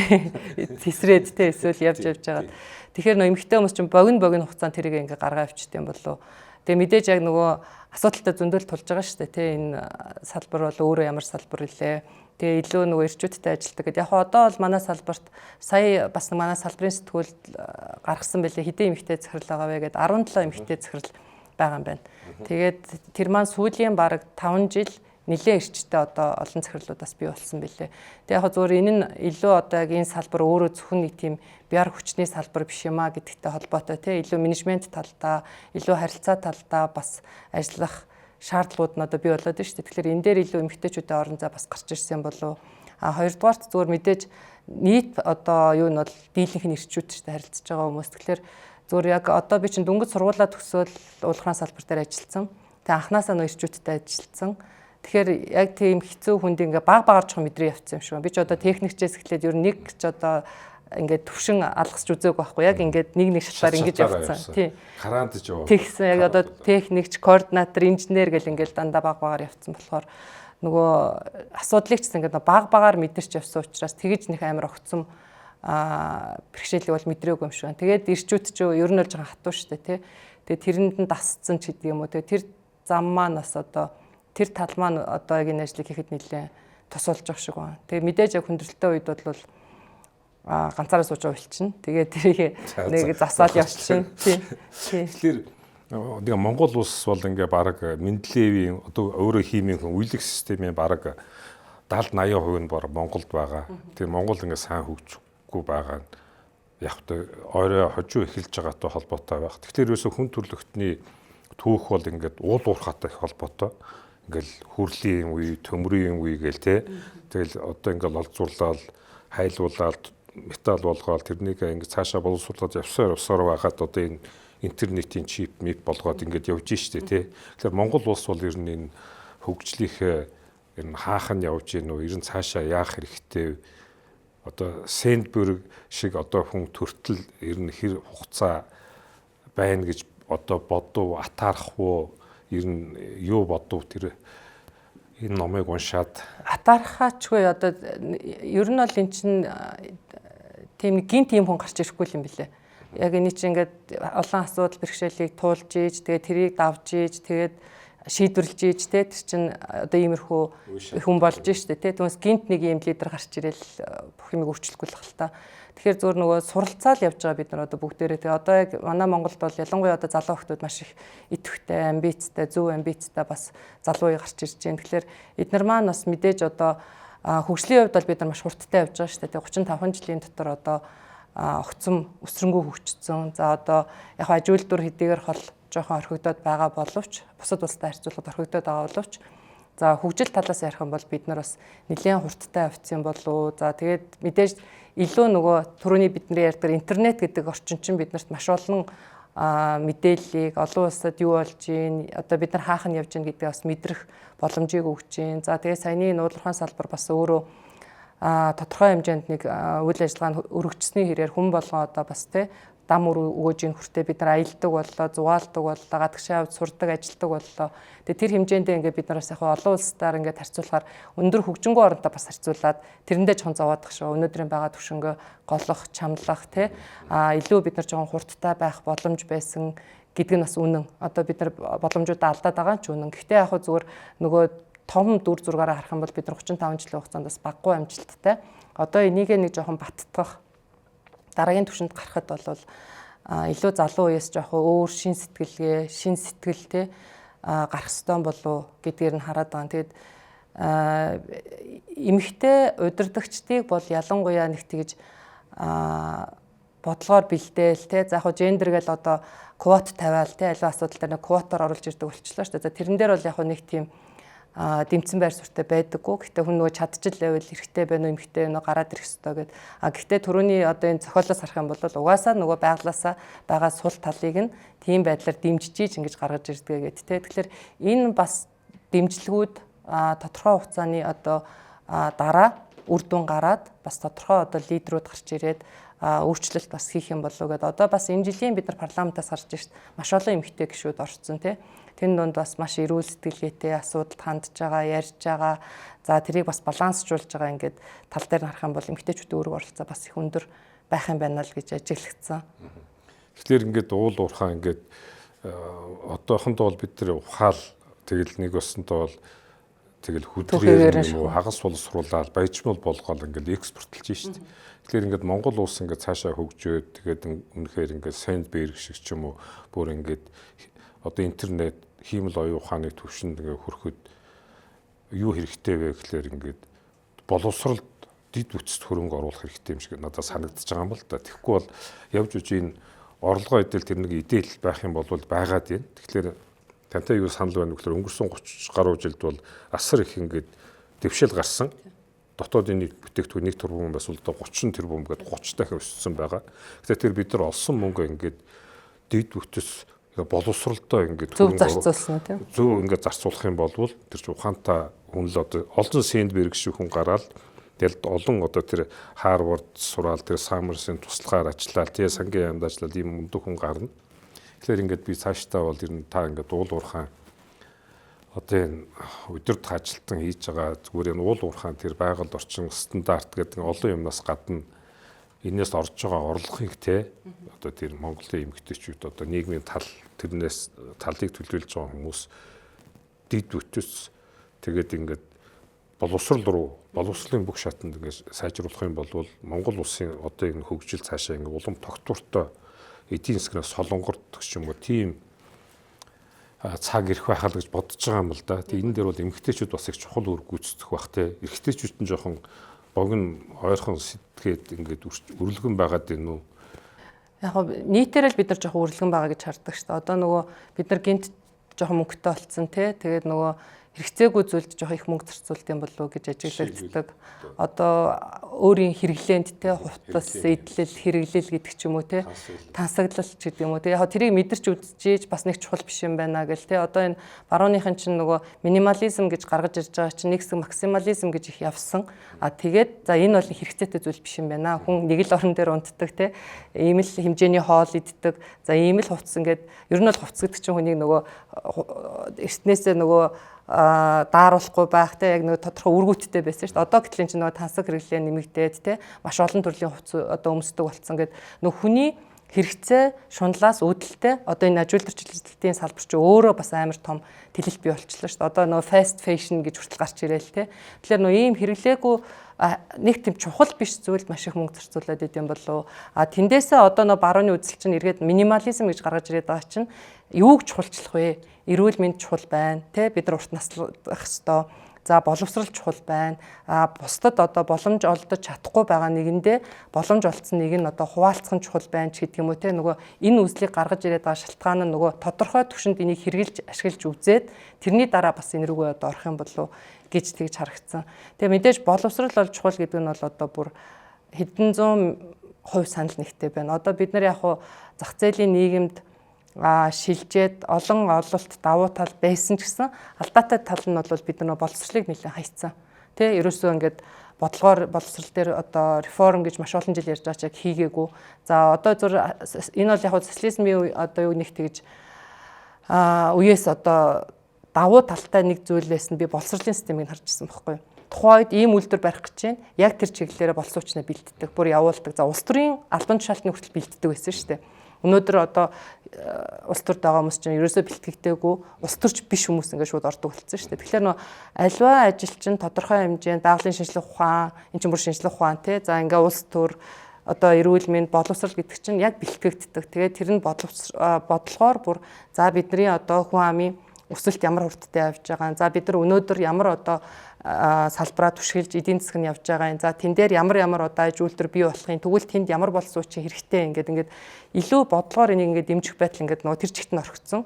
Тесрээд те эсвэл явж явж байгаад. Тэгэхээр нөгөө эмэгтэй хүмүүс чинь богино хугацаанд тэрийг ингээд гаргаа авчт юм болов уу. Тэгээ мэдээж яг нөгөө асуудалтай зөндөл тулж байгаа шүү дээ. Тэ энэ салбар бол өөрөө ямар салбар илээ. Тэгээ илүү нөгөө эрчүүдтэй ажилладаг гэдэг. Яг одоо бол манай салбарт сая бас манай салбарын сэтгүүлд гаргасан байлээ. Хэдэн эмэгтэй захирал байгаа вэ гэдээ 17 эмэгтэй захирал байгаа юм байна. Тэгээд тэр маань сүүлийн бараг 5 жил нэлээд эрчтэй одоо олон захирлуудаас бий болсон билээ. Тэгээ яг зөвөр энэ нь илүү одоо яг энэ салбар өөрөө зөвхөн нэг тийм биар хүчний салбар биш юм а гэдэгтэй холбоотой тий илүү менежмент талдаа, илүү харилцаа талдаа бас ажиллах шаардлагууд нь одоо бий болоод байна шүү дээ. Тэгэхээр энэ дээр илүү эмэгтэйчүүдийн орон зай бас гарч ирсэн болов. А хоёрдугаарт зөвөр мэдээж нийт одоо юу нь бол дийлэнх нь эрчүүд шүү дээ харилцаж байгаа хүмүүс. Тэгэхээр зөвөр яг одоо би чинь дөнгөж сургуулаа төгсөөл уулхран салбар дээр ажилласан. Тэгээ анханасаа нөө эрчүүдтэй ажилласан. Тэгэхээр яг тийм хэцүү хүнд ингээ баг багаар жоохон мэдрээ явцсан юм шиг байна. Би ч одоо техникчээс эхлээд ер нь нэг ч одоо ингээд төвшин алгасч үзээгүй байхгүй. Яг ингээд нэг нэг шатаар ингэж явцсан.
Тий. Караандж яваа.
Тэгсэн яг одоо техникч, координатор, инженер гэл ингээд дандаа баг багаар явцсан болохоор нөгөө асуудлыг ч ингээд баг багаар мэдэрч явсан учраас тэгэж нэг амар огцом бэрхшээлийг бол мэдрээгүй юм шиг байна. Тэгээд ирчүүд ч ер нь бол жоохон хатуу штэ тий. Тэгээд тэрэнд нь дасцсан ч гэдэг юм уу. Тэгээд тэр зам маань бас одоо тэр тал маань одоо яг энэ ажлыг хийхэд нэлээд тусалж байгаа шиг байна. Тэгээ мэдээж яг хүндрэлтэй үед бол ганцаараа сууж уйлчихна. Тэгээд тэрийг нэг засаал явчихна. Тийм.
Тэгэхээр нэг Монгол улс бол ингээ бараг Менделеевийн одоо өөрөө химийн хүн үеиг системийн бараг 70 80% нь бар Монголд байгаа. Тэгээ Монгол ингээ сайн хөгжихгүй байгаа нь яг та орой хожуу эхэлж байгаатай холбоотой байх. Тэгэхээр ерөөсө хүн төрлөختний түүх бол ингээд уул уурхаатай их холбоотой. Ингээл хүрлийн үе, төмрийн үе гээл те. Тэгэл одоо ингээл олзуурлал, хайлуулаад, металл болгоол тэрнийг ингээд цаашаа боловсруулаад явсаар байгаад одоо энэ интернетийн чип мип болгоод ингээд явж штэ тий. Тэгэхээр Монгол улс бол ер нь энэ хөгжлийнхээ ер нь хаах нь явж гин үү, ер нь цаашаа яах хэрэгтэй вэ? Одоо Сэндберг шиг одоо хүн төртөл ер нь хэр хугацаа байна гэж одоо бодов, атаарах уу, ер нь юу бодов тэр энэ номыг уншаад
атаархаачгүй одоо ер нь бол эн чинь тийм нэг гинт юм хүн гарч ирэхгүй юм билэ. Яг энэ чинь ингээд олон асуудал бэрхшээлийг туулж ийж тэгээд тэрийг давж ийж тэгээд шийдвэрлэж ийж те тэр чинь одоо иймэрхүү хүн болж штэ те. Түүнээс гинт нэг ийм лидер гарч ирээл бүх юмыг өөрчлөхгүй л хэл та. Тэгэхээр зөвөр нөгөө суралцаал явж байгаа бид нар одоо бүгдээрээ тэгээ одоо яг манай Монголд бол ялангуяа одоо залуу хүмүүс маш их идэвхтэй, амбицтай, зөв амбицтай бас залуу үе гарч ирж байна. Тэгэхээр эднэр маань бас мэдээж одоо хөгжлийн хувьд бол бид нар маш хурдтай явж байгаа шүү дээ. 35 жилийн дотор одоо огцом өсрөнгөө хөгжсөн. За одоо яг аж үйлдвэр хэдийгээр хол жоохон орхигдоод байгаа боловч бусад улстай харьцуулахад орхигдоод байгаа боловч за хөгжил талаас ярих юм бол бид нар бас нэлээд хурдтай явцсан болов. За тэгээд мэдээж илүү нөгөө түрүүний бидний ярьдаг интернет гэдэг орчин чинь биднэрт маш олон мэдээллийг олон улсад юу болж гин одоо бид нар хаах нь явж гин гэдгийг бас мэдрэх боломжийг өгч гин. За тэгээд саяны нуулуурхайн салбар бас өөрөө тодорхой хэмжээнд нэг үйл ажиллагаа нь өргөжсөний хэрээр хүн болгон одоо бас те дам өгөөж ин хүртээ бид нар аялдаг боллоо, зугаалдаг боллоо, гадагшаа авч сурдаг, ажилдаг боллоо. Тэгээ тэр хэмжээндээ ингээд бид нараас яг олон улсаар ингээд харьцуулахаар өндөр хөгжингөө оронтой бас харьцуулаад тэрэндээ жоохон зовоодох шүү. Өнөөдрийн байгаа түвшингээ голох, чамлах тий илүү бид нар жоохон хурдтай байх боломж байсан гэдэг нь бас үнэн. Одоо бид нар боломжуудаа алдаад байгаа ч үнэн. Гэхдээ яг зүгээр нөгөө том дүр зургаараа харах юм бол бид нар 35 жилийн хугацаанд бас баггүй амжилттай. Одоо энийгээ нэг жоохон баттгах дараагийн түвшинд гарахад бол илүү залуу үеэс жоохон өөр шин сэтгэлгээ, шин сэтгэл те гарах ёстой болов гэдгээр нь хараад байгаа. Тэгээд эмэгтэй удирдагчдыг бол ялангуяа нэг тэгж бодлогоор бэлдээл те за яг гендер гэл одоо квот тавиал те аливаа асуудал дээр нэг квотоор оруулж ирдэг болчихлоо шүү дээ. За тэрэн дээр бол яг нэг тийм дэмцэн байр суурьтай байдаггүй. Гэхдээ хүн нөгөө чадчил байвал эрэгтэй байна уу, эмэгтэй байна уу гараад ирэх ёстой гэд. А гэхдээ түрүүний одоо энэ зохиолоос харах юм бол угаасаа нөгөө байглаасаа байгаа сул талыг нь тийм байдлаар дэмжиж ийж ингэж гаргаж ирдэг гэд тэ. Тэгэхээр энэ бас дэмжлэгүүд тодорхой хугацааны одоо дараа үр дүн гараад бас тодорхой одоо лидерүүд гарч ирээд өөрчлөлт бас хийх юм болов уу гэдээ. Одоо бас энэ жилийн бид нар парламентаас харж шít маш олон эмэгтэй гишүүд орцсон тий. Тэн дунд бас маш эрүүл сэтгэлгээтэй асуудалд хандж байгаа, ярьж байгаа. За тэрийг бас балансжуулж байгаа ингээд тал дээр нь харах юм бол эмэгтэйчүүдийн үүрэг оролцоо бас их өндөр байх юм байна л гэж ажиглагдсан.
Тэгэхээр ингээд уул уурхаа ингээд одоохондоо бол бид нар ухаал тэгэл нэг өсөнтөө бол тэгэл хүдрээр юм уу хагас боловсруулаад баяжмал болгоол ингээд экспортлж шít. Тэгэхээр ингээд Монгол улс ингээд цаашаа хөгжөөд тэгээд үнэхээр ингээд Сэндберг шиг ч юм уу бүр ингээд одоо интернет хиймэл оюун ухааны түвшинд ингээд хүрэхэд юу хэрэгтэй вэ гэхлээр ингээд боловсролд дид бүтцэд хөрөнгө оруулах хэрэгтэй юм шиг надад санагдаж байгаа юм л да. Тэгэхгүй бол явж үж энэ орлогоо идэл тэр нэг идэл байх юм бол байгаад байна. Тэгэхээр тантай юу санал байна гэхлээр өнгөрсөн 30 гаруй жилд бол асар их ингээд дэвшил гарсан. Дотоодын нийт бүтээгдэхүүн 1 тэрбум бас бол одоо 30 тэрбум гээд 30 дахин өссөн байгаа. Тэгэхээр тэр бид нар олсон мөнгө ингээд дид бүтц боловсролдоо ингээд
зөв зарцуулсан тийм.
Зөв ингээд зарцуулах юм бол тэр чинь ухаантай хүн л одоо олон Сэндберг шиг хүн гараад тэгэл олон одоо тэр Харвард сураал тэр Саммерсын туслахаар ажиллаад тэгээ сангийн яамд ажиллаад ийм мундаг хүн гарна. Тэгэхээр ингээд би цаашдаа бол ер нь та ингээд уул уурхаан одоо энэ өдөрт ажилтан хийж байгаа зүгээр энэ уул уурхаан тэр байгаль орчин стандарт гэдэг олон юмнаас гадна энээс орж байгаа орлогыг те одоо тэр Монголын эмэгтэйчүүд одоо нийгмийн тал тэрнээс талыг төлөөлж байгаа хүмүүс дид бүтц тэгээд ингээд Боловсрол руу, боловсролын бүх шатанд ингээд сайжруулах юм бол Монгол улсын одоо энэ хөгжил цаашаа ингээд улам тогтвортой эдийн засгаас солонгордох ч юм уу тийм цаг ирэх байхаа л гэж бодож байгаа юм л да. Тэгээ энэ дээр бол эмэгтэйчүүд бас их чухал үр гүйцэтгэх бах те. Эрэгтэйчүүд нь жоохон богино ойрхон сэтгээд ингээд үрлэгэн байгаад байна уу?
Яг нийтээр л бид нар жоохон үрлэгэн байгаа гэж хардаг шүү дээ. Одоо нөгөө бид нар гинт жоохон мөнгөтэй болцсон те. Тэгээд нөгөө хэрэгцээгүй зүйлд жоох их мөнгө зарцуулт юм болов уу гэж ажиглагддаг. Одоо өөрийн хэрэглээнд те хувцас, эдлэл, хэрэглэл гэдэг ч юм уу те тансаглал ч гэдэг юм уу те. Яг тэрийг мэдэрч үзчихэж бас нэг чухал биш юм байна гэл те. Одоо энэ барууныхан чинь нөгөө минимализм гэж гаргаж ирж байгаа чинь нэг хэсэг максимализм гэж их явсан. А тэгээд за энэ бол хэрэгцээтэй зүйл биш юм байна. Хүн нэг л орон дээр унтдаг те. Ийм л хэмжээний хоол иддэг. За ийм л хувцас ингээд ер нь бол хувцас гэдэг чинь хүнийг нөгөө эртнээсээ нөгөө дааруулахгүй байх те яг нөгөө тодорхой үүргүүттэй байсан шүү дээ. Одоо гэтэл энэ чинь нөгөө тансаг хэрэглээ нэмэгдээд те маш олон төрлийн хувцас одоо өмсдөг болсон гэд нөгөө хүний хэрэгцээ шунлаас үүдэлтэй одоо энэ аж үйлдвэрчлэлтийн салбар чинь өөрөө бас амар том тэлэлт бий болчихлоо шүү дээ. Одоо нөгөө fast fashion гэж хүртэл гарч ирээл те. Тэгэхээр нөгөө ийм хэрэглээгүй нэг тийм чухал биш зүйлд маш их мөнгө зарцуулаад идэм болов. А тэндээсээ одоо нөгөө барууны үзэл чинь эргээд минимализм гэж гаргаж ирээд байгаа чинь юуг чухалчлах вэ? Эрүүл мэнд чухал байна те, бид нар урт наслах ёстой. За боловсрал чухал байна. А бусдад одоо боломж олдож чадахгүй байгаа нэгэндээ боломж олдсон нэг нь одоо хуваалцах нь чухал байна ч гэдэг юм уу те. Нөгөө энэ үзлийг гаргаж ирээд байгаа шалтгаан нь нөгөө тодорхой түвшинд энийг хэрэгжилж ашиглаж үзээд тэрний дараа бас энэ рүүгээ одоо орох юм болов гэж тэгж харагдсан. Тэгээ мэдээж боловсрал бол чухал гэдэг нь бол одоо бүр хэдэн зуун хувь санал нэгтэй байна. Одоо бид нар яг хуу зах зээлийн нийгэмд шилжээд олон ололт давуу тал байсан ч гэсэн алдаатай тал нь бол бид нар боловсролыг нэлээд хайцсан. Тэ ерөөсөө ингээд бодлогоор боловсрол дээр одоо реформ гэж маш олон жил ярьж байгаа ч яг хийгээгүй. За одоо зүр энэ бол яг социализмын одоо юу нэг тэгж үеэс одоо давуу талтай нэг зүйлээс нь би боловсролын системийг харж ирсэн байхгүй юу. Тухайн үед ийм үйлдвэр барих гэж байна. Яг тэр чиглэлээрээ боловсруучнаа бэлддэг, бүр явуулдаг. За улс төрийн албан тушаалтны хүртэл бэлддэг байсан шүү дээ. Өнөөдөр одоо улс төрд байгаа хүмүүс чинь ерөөсөө бэлтгэгдээгүй, улс төрч биш хүмүүс ингээд шууд ордог болсон шүү дээ. Тэгэхээр нөө альва ажилчин тодорхой хэмжээнд байгалийн шинжлэх ухаан, эн чинь бүр шинжлэх ухаан тий. За ингээ улс төр одоо эрүүл мэнд боловсрал гэдэг чинь яг бэлтгэгддэг. Тэгээд тэр нь бодлогоор бүр за бидний одоо хүн амын өсөлт ямар хурдтай явж байгаа. За бид нар өнөөдөр ямар одоо салбараа түшгэлж эдийн засаг нь явж байгаа юм. За тэн дээр ямар ямар одоо аж үйлдвэр бий болохын, тэгвэл тэнд ямар боловсруучийн хэрэгтэй ингээд ингээд илүү бодлогоор энийг ингээд дэмжих байдал ингээд нөгөө тэр чигт нь орхицсон.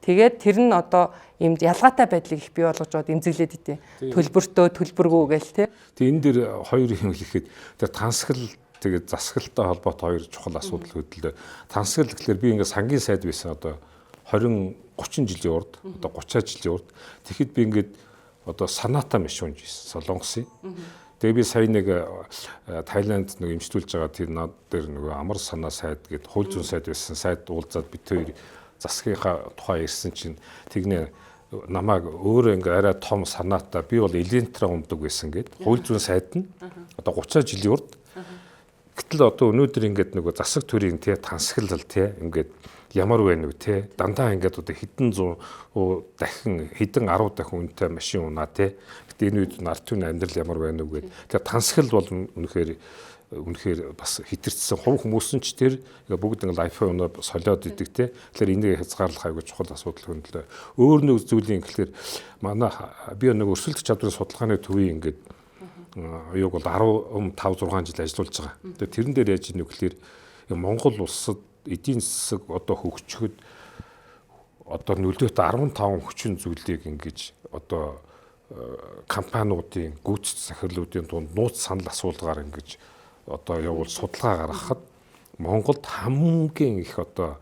Тэгээд тэр нь одоо ийм ялгаатай байдлыг их бий болгож аваад эмзэглээд идэв. Төлбөртөө төлбөргүй гээл те.
Тэг энэ дээр хоёр юм хэлэхэд тэр тансгал тэгээд засаглалтай холбоотой хоёр чухал асуудал хөдлөө. Тансгал гэхлээр би ингээд сангийн сайд байсан одоо 20 30 жилийн урд одоо 30 жилийн урд тэгэхэд би ингээд одоо санаата маш унж ирсэн Солонгосын. Тэгээ би сая нэг Таиланд нэг эмчтүүлж байгаа тэр над дээр нөгөө амар санаа сайд гэд хууль зүйн сайд байсан сайд уулзаад бид хоёр засгийнхаа тухай ирсэн чинь тэгнэ намайг өөрөө ингээ арай том санаатай би бол Элентра ундаг байсан гэд хууль зүйн сайд нь одоо 30 жилийн урд. Гэтэл одоо өнөөдөр ингээд нөгөө засаг төрийн те тансаглал те ингээд ямар байна вэ те дандаа ингээд одоо хэдэн зуун дахин хэдэн 10 дахин үнэтэй машин унаа те. Гэтэ энэ үед нарт түүний амьдрал ямар байна вэ гэд тэгээ тансагл бол үнэхээр бас хитэрчсэн хувь хүмүүс нь ч тэр бүгд ингээд iPhone унаа солиод идэг те. Тэгэхээр энийг хязгаарлах аягүй чухал асуудал хөндлөө. Өөр нэг зүйлийн гэхэлэр манай би нэг өрсөлдөх чадварын судалгааны төвийн ингээд юуг бол 15 6 жил ажиллуулж байгаа. Тэгээ тэрэн дээр яаж ийм гэхэлэр Монгол улсад эдийн засаг одоо хөгжихэд одоо нөлөөтэй 15 хүчин зүйлийг ингэж одоо компаниудын гүйцэтгэх захирлуудын дунд нууц санал асуулгаар ингэж одоо явуул судалгаа гаргахад Монголд хамгийн их одоо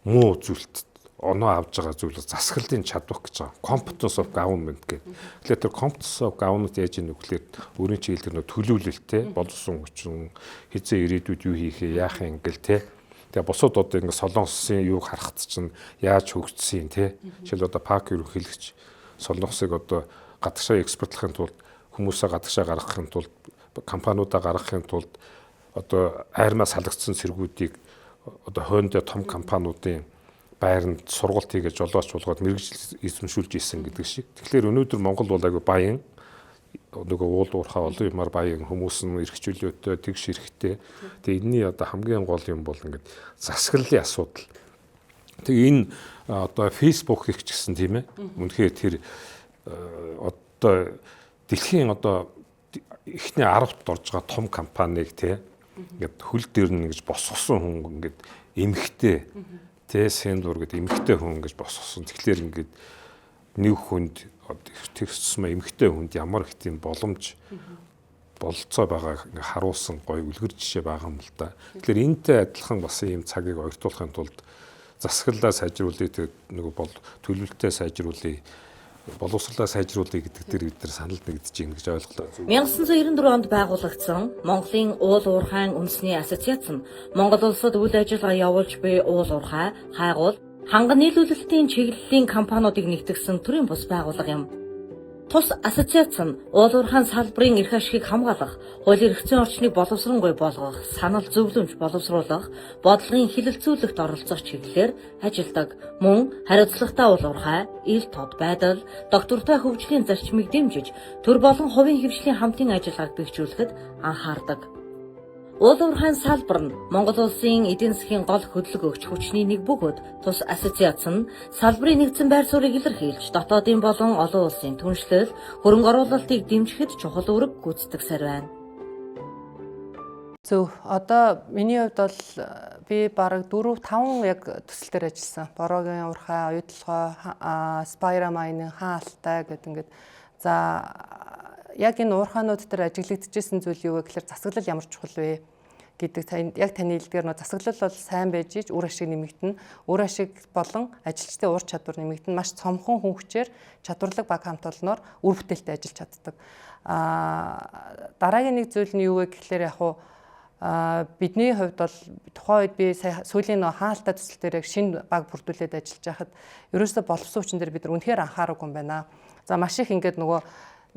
муу зүйлт оноо авж байгаа зүйл засаглалын чадвар гэж байгаа. Competence of government гэдэг. Тэгэхээр тэр competence of government яаж ийм нүхлээр өөрийн чинь хэлдэг нөө төлөвлөлттэй боловсон хүчин хизээ ирээдүйд юу хийхээ яах юм ингээл те. Тэгээ бусад одоо ингээ Солонгосын юуг харахад чинь яаж хөгжсөн те. Жишээл одоо пак ерөнхийлөгч Солонгосыг одоо гадагшаа экспортлохын тулд хүмүүсээ гадагшаа гаргахын тулд компаниудаа гаргахын тулд одоо айрмаа салгацсан цэргүүдийг одоо хойндоо том компаниудын байранд сургалт хийгээ жолооч болгоод мэрэгжил эзэмшүүлж исэн гэдэг шиг. Тэгэхээр өнөөдөр Монгол бол айгүй баян Нөгөө уул уурхай олон юмар баян, хүмүүс нь эрх чөлөөтэй, тэгш эрхтэй. Тэгээ энэний одоо хамгийн гол юм бол ингээд засаглалын асуудал. Тэгээ энэ одоо Facebook их ч гэсэн, тийм ээ. Үнэхээр тэр одоо дэлхийн одоо эхний 10-т орж байгаа том компанийг, тий, ингээд хөл дээр нь ингэж босгосон хүн ингээд эмхтэй, тий, Сендур гэдэг эмхтэй хүн ингэж босгосон. Тэгэхээр ингээд нэг хүнд тэгсмэ эмхтэй хүнд ямар их тийм боломж бололцоо байгааг ингээ харуулсан гоё үлгэр жишээ байгаа юм л да. Тэгэхээр энэтэй адилхан бас ийм цагийг ойртуулахын тулд засаглалаа сайжруулъя, тэг нөгөө бол төлөвлөлтөө сайжруулъя, боловсрлаа сайжруулъя гэдэг дээр бид нар санал нэгдэж байна гэж ойлголоо.
1994 онд байгуулагдсан Монголын уул уурхайн үндэсний ассоциац нь Монгол улсад үйл ажиллагаа явуулж буй уул уурхай, хайгуул, ханган нийлүүлэлтийн чиглэлийн компаниудыг нэгтгэсэн төрийн бус байгууллага юм. Тус ассоциац нь уул уурхайн салбарын эрх ашигыг хамгаалах, хуулийн эрх зүйн орчныг боловсронгүй болгох, санал зөвлөмж боловсруулах, бодлогын хэлэлцүүлэгт оролцох чиглэлээр ажилладаг. Мөн хариуцлагатай уул уурхай, ил тод байдал, доктортой хөгжлийн зарчмыг дэмжиж, төр болон хувийн хэвшлийн хамтын ажиллагааг бэхжүүлэхэд анхаардаг. Уул уурхайн салбар нь Монгол улсын эдийн засгийн гол хөдөлгөөгч хүчний нэг бөгөөд тус ассоциац нь салбарын нэгдсэн байр суурийг илэрхийлж, дотоодын болон олон улсын түншлэл, хөрөнгө оруулалтыг дэмжихэд чухал үүрэг гүйцэтгэсээр байна.
Зөв. Одоо миний хувьд бол би бараг 4 5 яг төсөл дээр ажилласан. Бороогийн уурхай, оюутолгой, Spira Mining, Хаан Алтай гэдэг ингээд, за, яг энэ уурхаанууд дээр ажиглагдчихсэн зүйл юу вэ гэхээр засаглал ямар чухал вэ гэдэг, яг таны хэлдгээр нөө засаглал бол сайн байж ич үр ашиг нэмэгдэнэ. Үр ашиг болон ажилчдын ур чадвар нэмэгдэнэ. Маш цомхон хүн хүчээр чадварлаг баг хамт олноор үр бүтээлтэй ажиллаж чаддаг. Дараагийн нэг зүйл нь юу вэ гэхлээр яг уу бидний хувьд бол тухайн үед би сая сүүлийн нөө хаалттай төсөл дээр яг шинэ баг бүрдүүлээд ажиллаж байхад ерөөсөө боловсон хүчин дээр бид нар үнэхээр анхаараагүй юм байна. За, маш их ингээд нөгөө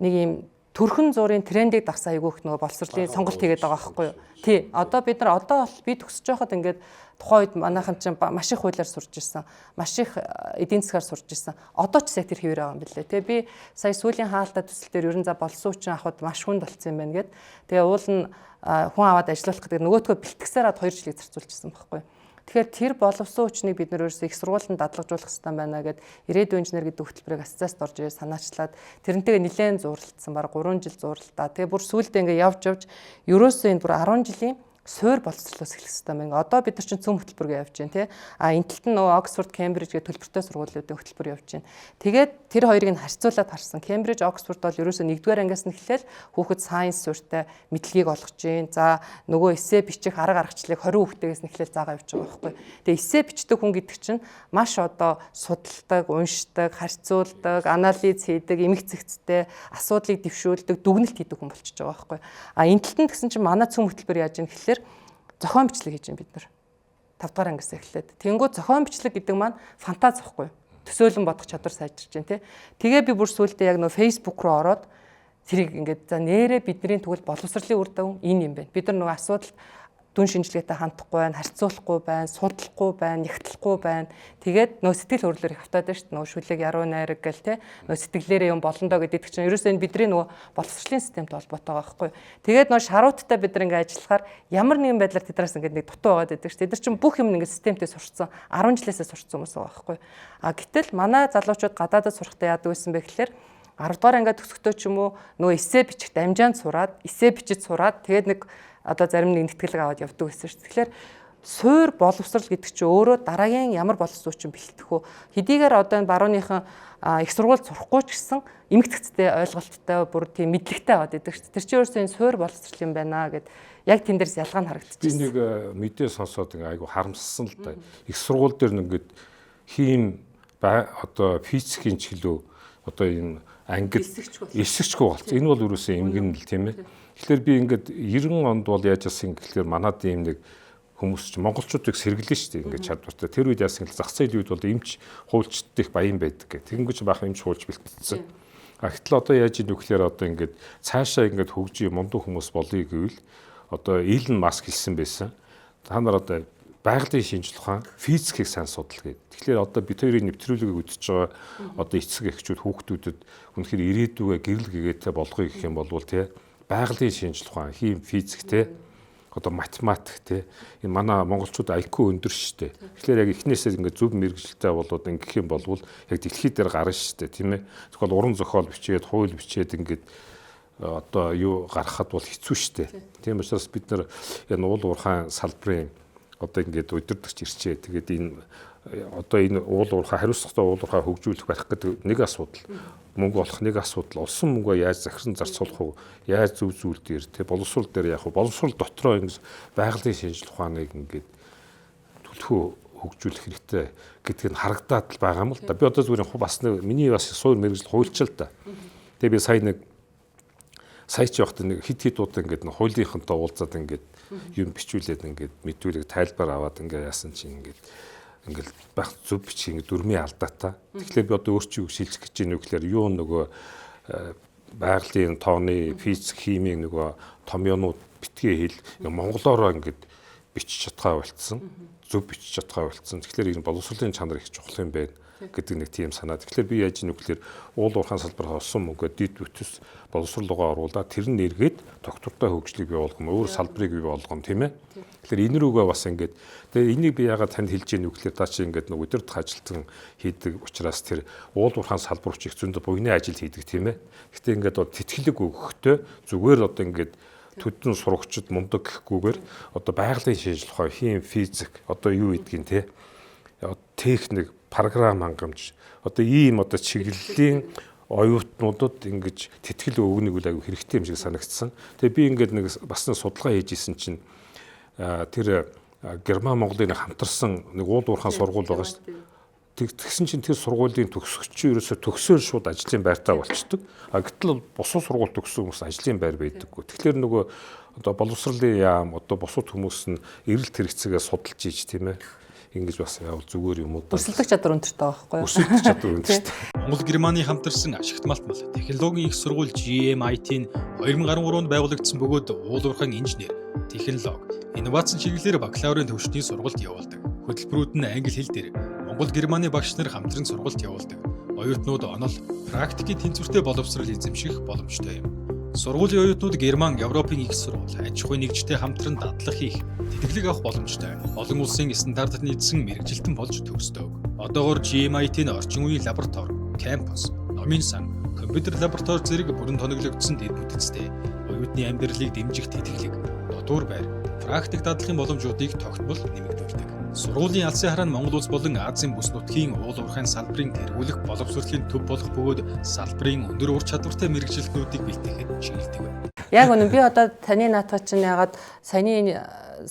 нэг юм төрхөн зургийн трендийг дагсан айгүйх нөгөө боловсролын сонголт хийгээд байгаа байхгүй юу? Тий. Одоо бид нар одоо бол би төгсөж байхад ингээд тухайн үед манайхан чинь маш их хуулиар сурж ирсэн. Маш их эдийн засгаар сурж ирсэн. Одоо ч сая тэр хэвээр байгаа юм билээ. Тэгээ би сая сүүлийн хаалттай төсөл дээр ерөн за боловсон хүчин авахд маш хүнд болцсон юм байна гэд. Тэгээ уул нь хүн аваад ажиллуулах гэдэг нөгөөдгөө бэлтгэсээр ад 2 жилийг зарцуулчихсан байхгүй юу? Тэгэхээр тэр боловсон хүчнийг бид нэр өөрсдөө их сургуульд дадлагжуулах хэрэгтэй байна гэд ирээдүйн инженер гэдэг хөтөлбөрийг ассоциацид орж ирээ санаачлаад тэрнтэйгээ нэлээд зурлалдсан, бараг 3 жил зурлалдаа. Тэгээ бүр сүүлдээ ингээ явж явж ерөөсөө энэ бүр 10 жилийн суур боловсрлоос эхлэх хэрэгтэй байна. Одоо бид нар чинь цөм хөтөлбөргөө явж байна, тий. А энэ талд нь нөгөө Оксфорд, Кембриж гэх төлбөртэй сургуулиудын хөтөлбөр явж байна. Тэгээд тэр хоёрыг нь харьцуулаад харсан. Кембриж, Оксфорд бол ерөөсөө нэгдүгээр ангиас нь эхлээл хүүхэд science суурьтай мэдлэгийг олгож гин. За, нөгөө эссе бичих арга аргачлалыг 20 хүүхдээс нь эхлээл заагаа явж байгаа байхгүй. Тэгээ эссе бичдэг хүн гэдэг чинь маш одоо судалдаг, уншдаг, харьцуулдаг, анализ хийдэг, эмх зэгцтэй, асуудлыг дэвшүүлдэг, дүгнэлт хийдэг хүн болчихж байгаа байхгүй. А энэ талд нь гэсэн чинь манай цөм хөтөлбөр яаж юм гэхлээр зохион бичлэг хийж байна бид нар. 5 дугаар ангиас эхлээд. Тэнгүү зохион бичлэг гэдэг маань фантаз байхгүй юу? Төсөөлөн бодох чадвар сайжирч байна, тий. Тэгээ би бүр сүүлдээ яг нөө Facebook руу ороод тэрийг ингээд, за, нэрээ бидний тэгвэл боловсролын үр дүн энэ юм байна. Бид нар нөгөө асуудалд дүн шинжилгээтэй хандахгүй байна, харьцуулахгүй байна, судлахгүй байна, нягтлахгүй байна. Тэгээд нөө сэтгэл хөдлөлөөр их автаад байна шүү дээ. Нөө шүлэг, яруу найраг гэл те. Нөө сэтгэлээрээ юм болондоо гэдэг чинь ерөөсөө энэ бидний нөгөө боловсролын системтэй холбоотой байгаа байхгүй. Тэгээд нөө шарууттай бид нар ингээ ажиллахаар ямар нэгэн байдлаар тэднээс ингээ нэг дутуу байгаад байдаг шүү дээ. Тэд нар чинь бүх юм ингээ системтэй сурцсан. 10 жилээсээ сурцсан хүмүүс байгаа байхгүй. А гэтэл манай залуучууд гадаадад сурахдаа яадаг байсан бэ гэхлээр 10 дугаар ангиа төгсөхдөө ч юм уу нөгөө эссе бичих дамжаанд сураад, эссе бичиж сураад, тэгээд нэг одоо зарим нэг нэтгэлэг аваад явдаг гэсэн шүү дээ. Тэгэхээр суур боловсрал гэдэг чинь өөрөө дараагийн ямар боловсон хүчин бэлтгэх үү? Хэдийгээр одоо энэ барууныхан их сургуульд сурахгүй ч гэсэн эмх зэгцтэй ойлголттой, бүр тийм мэдлэгтэй аваад идэг шүү дээ. Тэр чинь өөрөөсөө энэ суур боловсрал юм байна гэд яг тэн дээрс ялгаа нь
Би
харагдчихсан.
нэг мэдээ сонсоод ингээ айгу харамссан л да. Их сургууль дээр ингээд хийм одоо физикийн ч гэлүү одоо энэ ангид эсгчгүй болцсон. Энэ бол ерөөсөө эмгэн л, тийм ээ. Тэгэхээр би ингээд 90 онд бол яаж яасан гэхлээр манад ийм нэг хүмүүс ч монголчуудыг сэргэлэн шүү дээ ингээд чадвартай. Тэр үед яасан гэл зах зээлийн үед бол эмч хуульчдад их баян байдаг гэх. Тэгэнгүүт баахан эмч хуульч бэлтгэсэн. А гэтэл одоо яаж ийм вөхлөөр одоо ингээд цаашаа ингээд хөгжиж мундаг хүмүүс болъё гэвэл одоо Илон Маск хэлсэн байсан. Та нар одоо Байгалийн шинжлэх ухаан, физикийг сайн судал гэдэг. Тэгэхээр одоо бид хоёрын нэвтрүүлгийг үзэж байгаа одоо эцэг эхчүүд хүүхдүүдэд үнэхээр ирээдүгэ гэрэл гэгээтэй болгоё гэх юм бол тий байгалийн шинжлэх ухаан, хим, физик тий одоо математик тий энэ манай монголчууд IQ өндөр шүү дээ. Тэгэхээр яг эхнээсээ ингээд зөв мэргэжилтэй болоод ингэх юм бол яг дэлхий дээр гарна шүү дээ, тийм ээ. Тэгвэл уран зохиол бичээд, хууль бичээд ингээд одоо юу гаргахад бол хэцүү шүү дээ. Тийм учраас бид нар энэ уул уурхайн салбарын одоо ингээд удирдахч ирчээ. Тэгээд энэ одоо энэ уул уурхай хариуцлагатай уул уурхай хөгжүүлэх барих гэдэг нэг асуудал. Мөнгө олох нэг асуудал. Олсон мөнгөө яаж захиран зарцуулах вэ? Яаж зөв зүйл дээр тэ боловсрол дээр яах вэ? Боловсрол дотроо ингэж байгалийн шинжлэх ухааныг ингээд түлхүү хөгжүүлэх хэрэгтэй гэдг нь харагдаад л байгаа юм л да. Би одоо зүгээр бас нэг миний бас суур мэргэжил хуульчил та. Тэгээ би сая нэг сая ч явахт нэг хит хит удаа ингээд хуулийнхантай уулзаад ингээд юм бичүүлээд ингээд мэдүүлэг тайлбар аваад ингээд яасан чинь ингээд ингээл байх зөв бичих ингээд дүрмийн алдаатай. Тэгэхээр би одоо өөр чи юу шилжих гэж байна вэ гэхээр юу нөгөө байгалийн тооны физик, химийн нөгөө томьёонууд битгий хэл монголоороо ингээд бичиж чадхаа болцсон. Зөв бичиж чадхаа болцсон. Тэгэхээр энэ боловсролын чанар их чухал юм байна гэдэг нэг тийм санаа. Тэгэхээр би яаж ийм нүглэр уул уурхайн салбар олсон мөнгөө дид бүтс боловсрол руугаа оруулаад тэр нь эргээд тогтвортой хөгжлийг бий болгоно, өөр салбарыг бий болгоно, тийм ээ. Тэгэхээр энэ рүүгээ бас ингээд тэгээ энийг би яагаад танд хэлж ийм нүглэр та чи ингээд нэг өдөрт ажилтан хийдэг учраас тэр уул уурхайн салбар их зөндөө буйны ажил хийдэг, тийм ээ. Гэтэ ингээд бол тэтгэлэг өгөхдөө зүгээр одоо ингээд төдөн сурагчид мундаг гэхгүйгээр одоо байгалийн шинжлэх ухаан, хим, физик одоо юу гэдгийг те техник, програм хангамж одоо ийм одоо чиглэлийн оюутнуудад ингэж тэтгэл өгнө үл аягүй хэрэгтэй юм шиг санагдсан. Тэгээ би ингээд нэг бас нэг судалгаа хийж исэн чинь тэр Герман Монголын хамтарсан нэг уул уурхайн сургууль байгаа шүү дээ. Тэгсэн чинь тэр сургуулийн төгсөгч ерөөсө төгсөөл шууд ажлын байртаа болчдөг. А гэтэл бусад сургууль төгссөн хүмүүс ажлын байр байдаггүй. Тэгэхээр нөгөө одоо боловсролын яам одоо бусад хүмүүс нь эрэлт хэрэгцээгээ судалж ийж тийм ээ. Ингэж бас явал зүгээр юм уу да.
Өрсөлдөх чадвар өндөртэй байгаа байхгүй юу?
Өрсөлдөх чадвар өндөртэй.
Монгол Германы хамтарсан ашигт малтмал технологийн их сургууль GMIT нь 2013 онд байгуулагдсан бөгөөд уул уурхайн инженер, технологи, инновацийн чиглэлээр бакалаврын түвшний сургалт явуулдаг. Хөтөлбөрүүд нь англи хэл дээр Монгол Германы багш нар хамтран сургалт явуулдаг. Оюутнууд онол, практикийн тэнцвэртэй боловсрол эзэмших боломжтой юм. Сургуулийн оюутнууд Герман, Европын их сургууль, аж ахуйн нэгжтэй хамтран дадлаг хийх, тэтгэлэг авах боломжтой. Олон улсын стандартад нийцсэн мэргэжилтэн болж төгсдөг. Одоогор GMIT нь орчин үеийн лаборатори, кампус, номын сан, компьютер лаборатори зэрэг бүрэн тоноглогдсон дэд бүтцтэй. Оюутны амьдралыг дэмжих тэтгэлэг, дотуур байр, практик дадлагын боломжуудыг тогтмол нэмэгдүүлдэг. Сургуулийн алсын хараа нь Монгол улс болон Азийн бүс нутгийн уул уурхайн салбарын тэргүүлэх боловсролын төв болох бөгөөд салбарын өндөр ур чадвартай мэргэжилтнүүдийг бэлтгэхэд чиглэдэг байна.
Яг үнэн би одоо таны наатах чинь ягаад саяны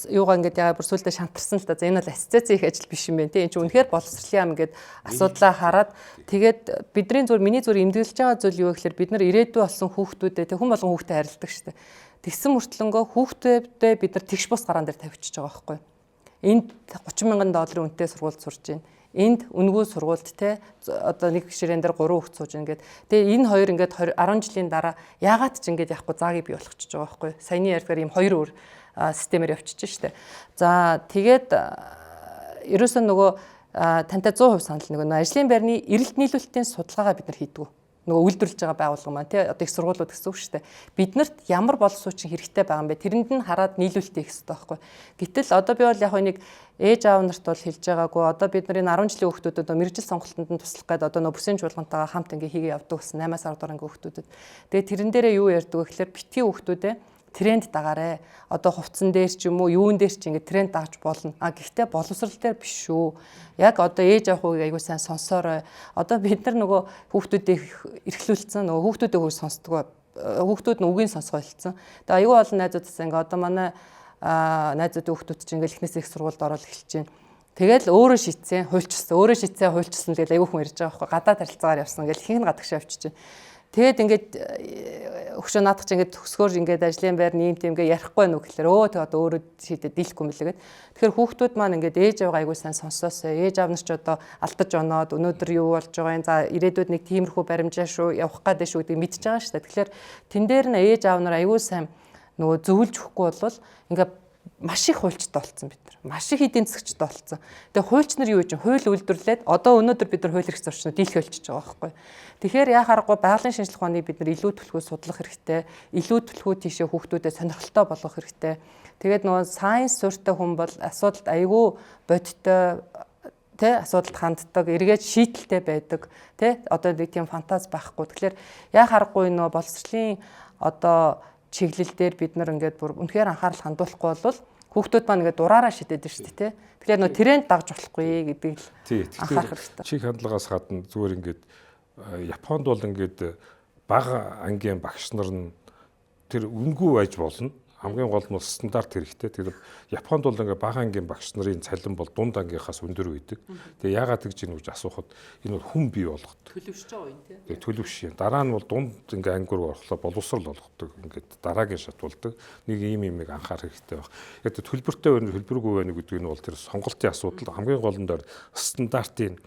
юугаа ингээд ягаад бүр сүлдө шантарсан л да. За энэ бол ассоциацийн их ажил биш юм байна тий. Энэ чинь үнэхээр боловсролын яам ингээд асуудлаа хараад тэгээд бидний зүгээр миний зүгээр эмдэглэж байгаа зүйл юу гэхээр бид нар ирээдүй болсон хүүхдүүдэд тий хүн болгон хүүхдэд харилдаг шүү дээ. Тэгсэн мөртлөнгөө хүүхдүүдээ бид нар тэгш бус гараан дээр тавьчихж байгаа байхгүй юу? Энд 30 мянган долларын үнэтэй сургуульд сурж байна. Энд үнэгүй сургуульд те одоо нэг ширээн дээр 3 хүүхд сууж байна гээд. Тэгээ энэ хоёр ингээд 10 жилийн дараа яагаад ч ингээд яахгүй заагийг бий болгочихж байгаа байхгүй. Саяны ярьдгаар ийм хоёр өөр системээр явчихж штэ. За тэгээд ерөөсөө нөгөө тантай 100% санал нөгөө ажлын байрны эрэлт нийлүүлэлтийн судалгаагаа бид нар хийдгүү. Нөгөө үйлдвэрлэж байгаа байгууллага маань тий одоо их сургуулиуд гэсэн үг шүү дээ. Биднэрт ямар боловсруучийн хэрэгтэй байгаа юм бэ? Тэрэнд нь хараад нийлүүлэлт хийх хэрэгтэй байхгүй. Гэтэл одоо би бол яг нэг ээж аав нарт бол хэлж байгаагүй. Одоо бид нарын 10 жилийн хүүхдүүдэд мэргэжил сонголтонд нь туслах гээд одоо нөгөө бүсийн чуулгантайгаа хамт ингээ хийгээ явдаг гэсэн 8-аас 10 дугаар ангийн хүүхдүүдэд. Тэгээ тэрэн дээрээ юу ярьдаг вэ гэхээр битгий хүүхдүүдээ тренд дагаарэ. Одоо хувцсан дээр ч юм уу, юун дээр ч ингээд тренд дагаж болно. А гэхдээ боловсрал дээр биш шүү. Яг одоо ээж авах үгийг аягүй сайн сонсоорой. Одоо бид нар нөгөө хүүхдүүдийг эрхлүүлсэн, нөгөө хүүхдүүдээ хөөс сонсдгоо. Хүүхдүүд нь үгийг сонсгоо хэлсэн. Тэгээ аягүй олон найзуудаас ингээд одоо манай найзуудын хүүхдүүд чинь ингээд эхнээс их сургуульд ороод эхэлж байна. Тэгэл өөрөө шийдсэн, хуульчилсан, өөрөө шийдсэн, хуульчилсан тэгэл аягүй хүн ярьж байгаа байхгүй. Гадаад харилцаагаар явсан гэл ихэнх нь гадагшаа явчихж байна. Тэгээд ингээд өгшөө наадах чи ингээд төгсгөр ингээд ажлын байр нэм тийм ингээд ярихгүй нү гэхлээр өө тэг одоо өөрөө шийдээд дийлэхгүй мэлээ гэд. Тэгэхээр хүүхдүүд маань ингээд ээж аваа айгуу сайн сонсоосоо ээж аав нар ч одоо алдаж оноод өнөөдөр юу болж байгаа юм за ирээдүйд нэг тиймэрхүү баримжаа шүү явах гээд шүү гэдгийг мэдж байгаа шүү дээ. Тэгэхээр тэн дээр нь ээж аав нар айгуу сайн нөгөө зөвлөж өгөхгүй бол ингээд Маш их хуульчтай болсон бид нар. Маш их эдийн засгчтай болсон. Тэгээ хуульч нар юу гэж хууль үйлдвэрлээд одоо өнөөдөр бид нар хууль эрх зорчноо дийлхий болчихж байгаа байхгүй. Тэгэхээр яа харахгүй байгалийн шинжлэх ухааныг бид нар илүү түлхүү судлах хэрэгтэй. Илүү түлхүү тийшээ хүүхдүүдэд сонирхолтой болгох хэрэгтэй. Тэгээд нөгөө science суурьтай хүн бол асуудалд айгүй бодиттой тэ асуудалд ханддаг, эргээд шийдэлтэй байдаг, тэ одоо нэг тийм фантаз байхгүй. Тэгэхээр яа харахгүй нөгөө боловсролын одоо чиглэл дээр бид нар ингээд бүр үнэхээр анхаарал хандуулахгүй бол хүүхдүүд маань ингээд дураараа шидэд шүү дээ, тэ. Тэгэхээр нөгөө тренд дагж болохгүй гэдгийг л анхаарах хэрэгтэй.
Чиг хандлагаас гадна зүгээр ингээд Японд бол ингээд бага ангийн багш нар нь тэр үнгүй байж болно. Хамгийн гол нь стандарт хэрэгтэй. Тэгэхээр Японд бол ингээ бага ангийн багш нарын цалин бол дунд ангийнхаас өндөр байдаг. Тэгээ яагаад тэгж ийн гэж асуухад энэ бол хүн бий болгодог.
Төлөвшөж байгаа юм тий.
Тэгээ төлөвш. Дараа нь бол дунд ингээ анги руу орохлоо боловсрал болгодог. Ингээд дараагийн шат болдог. Нэг ийм юмыг анхаарах хэрэгтэй байх. Яг төлбөртэй байна, төлбөргүй байна гэдэг нь бол тэр сонголтын асуудал. Хамгийн гол нь стандартын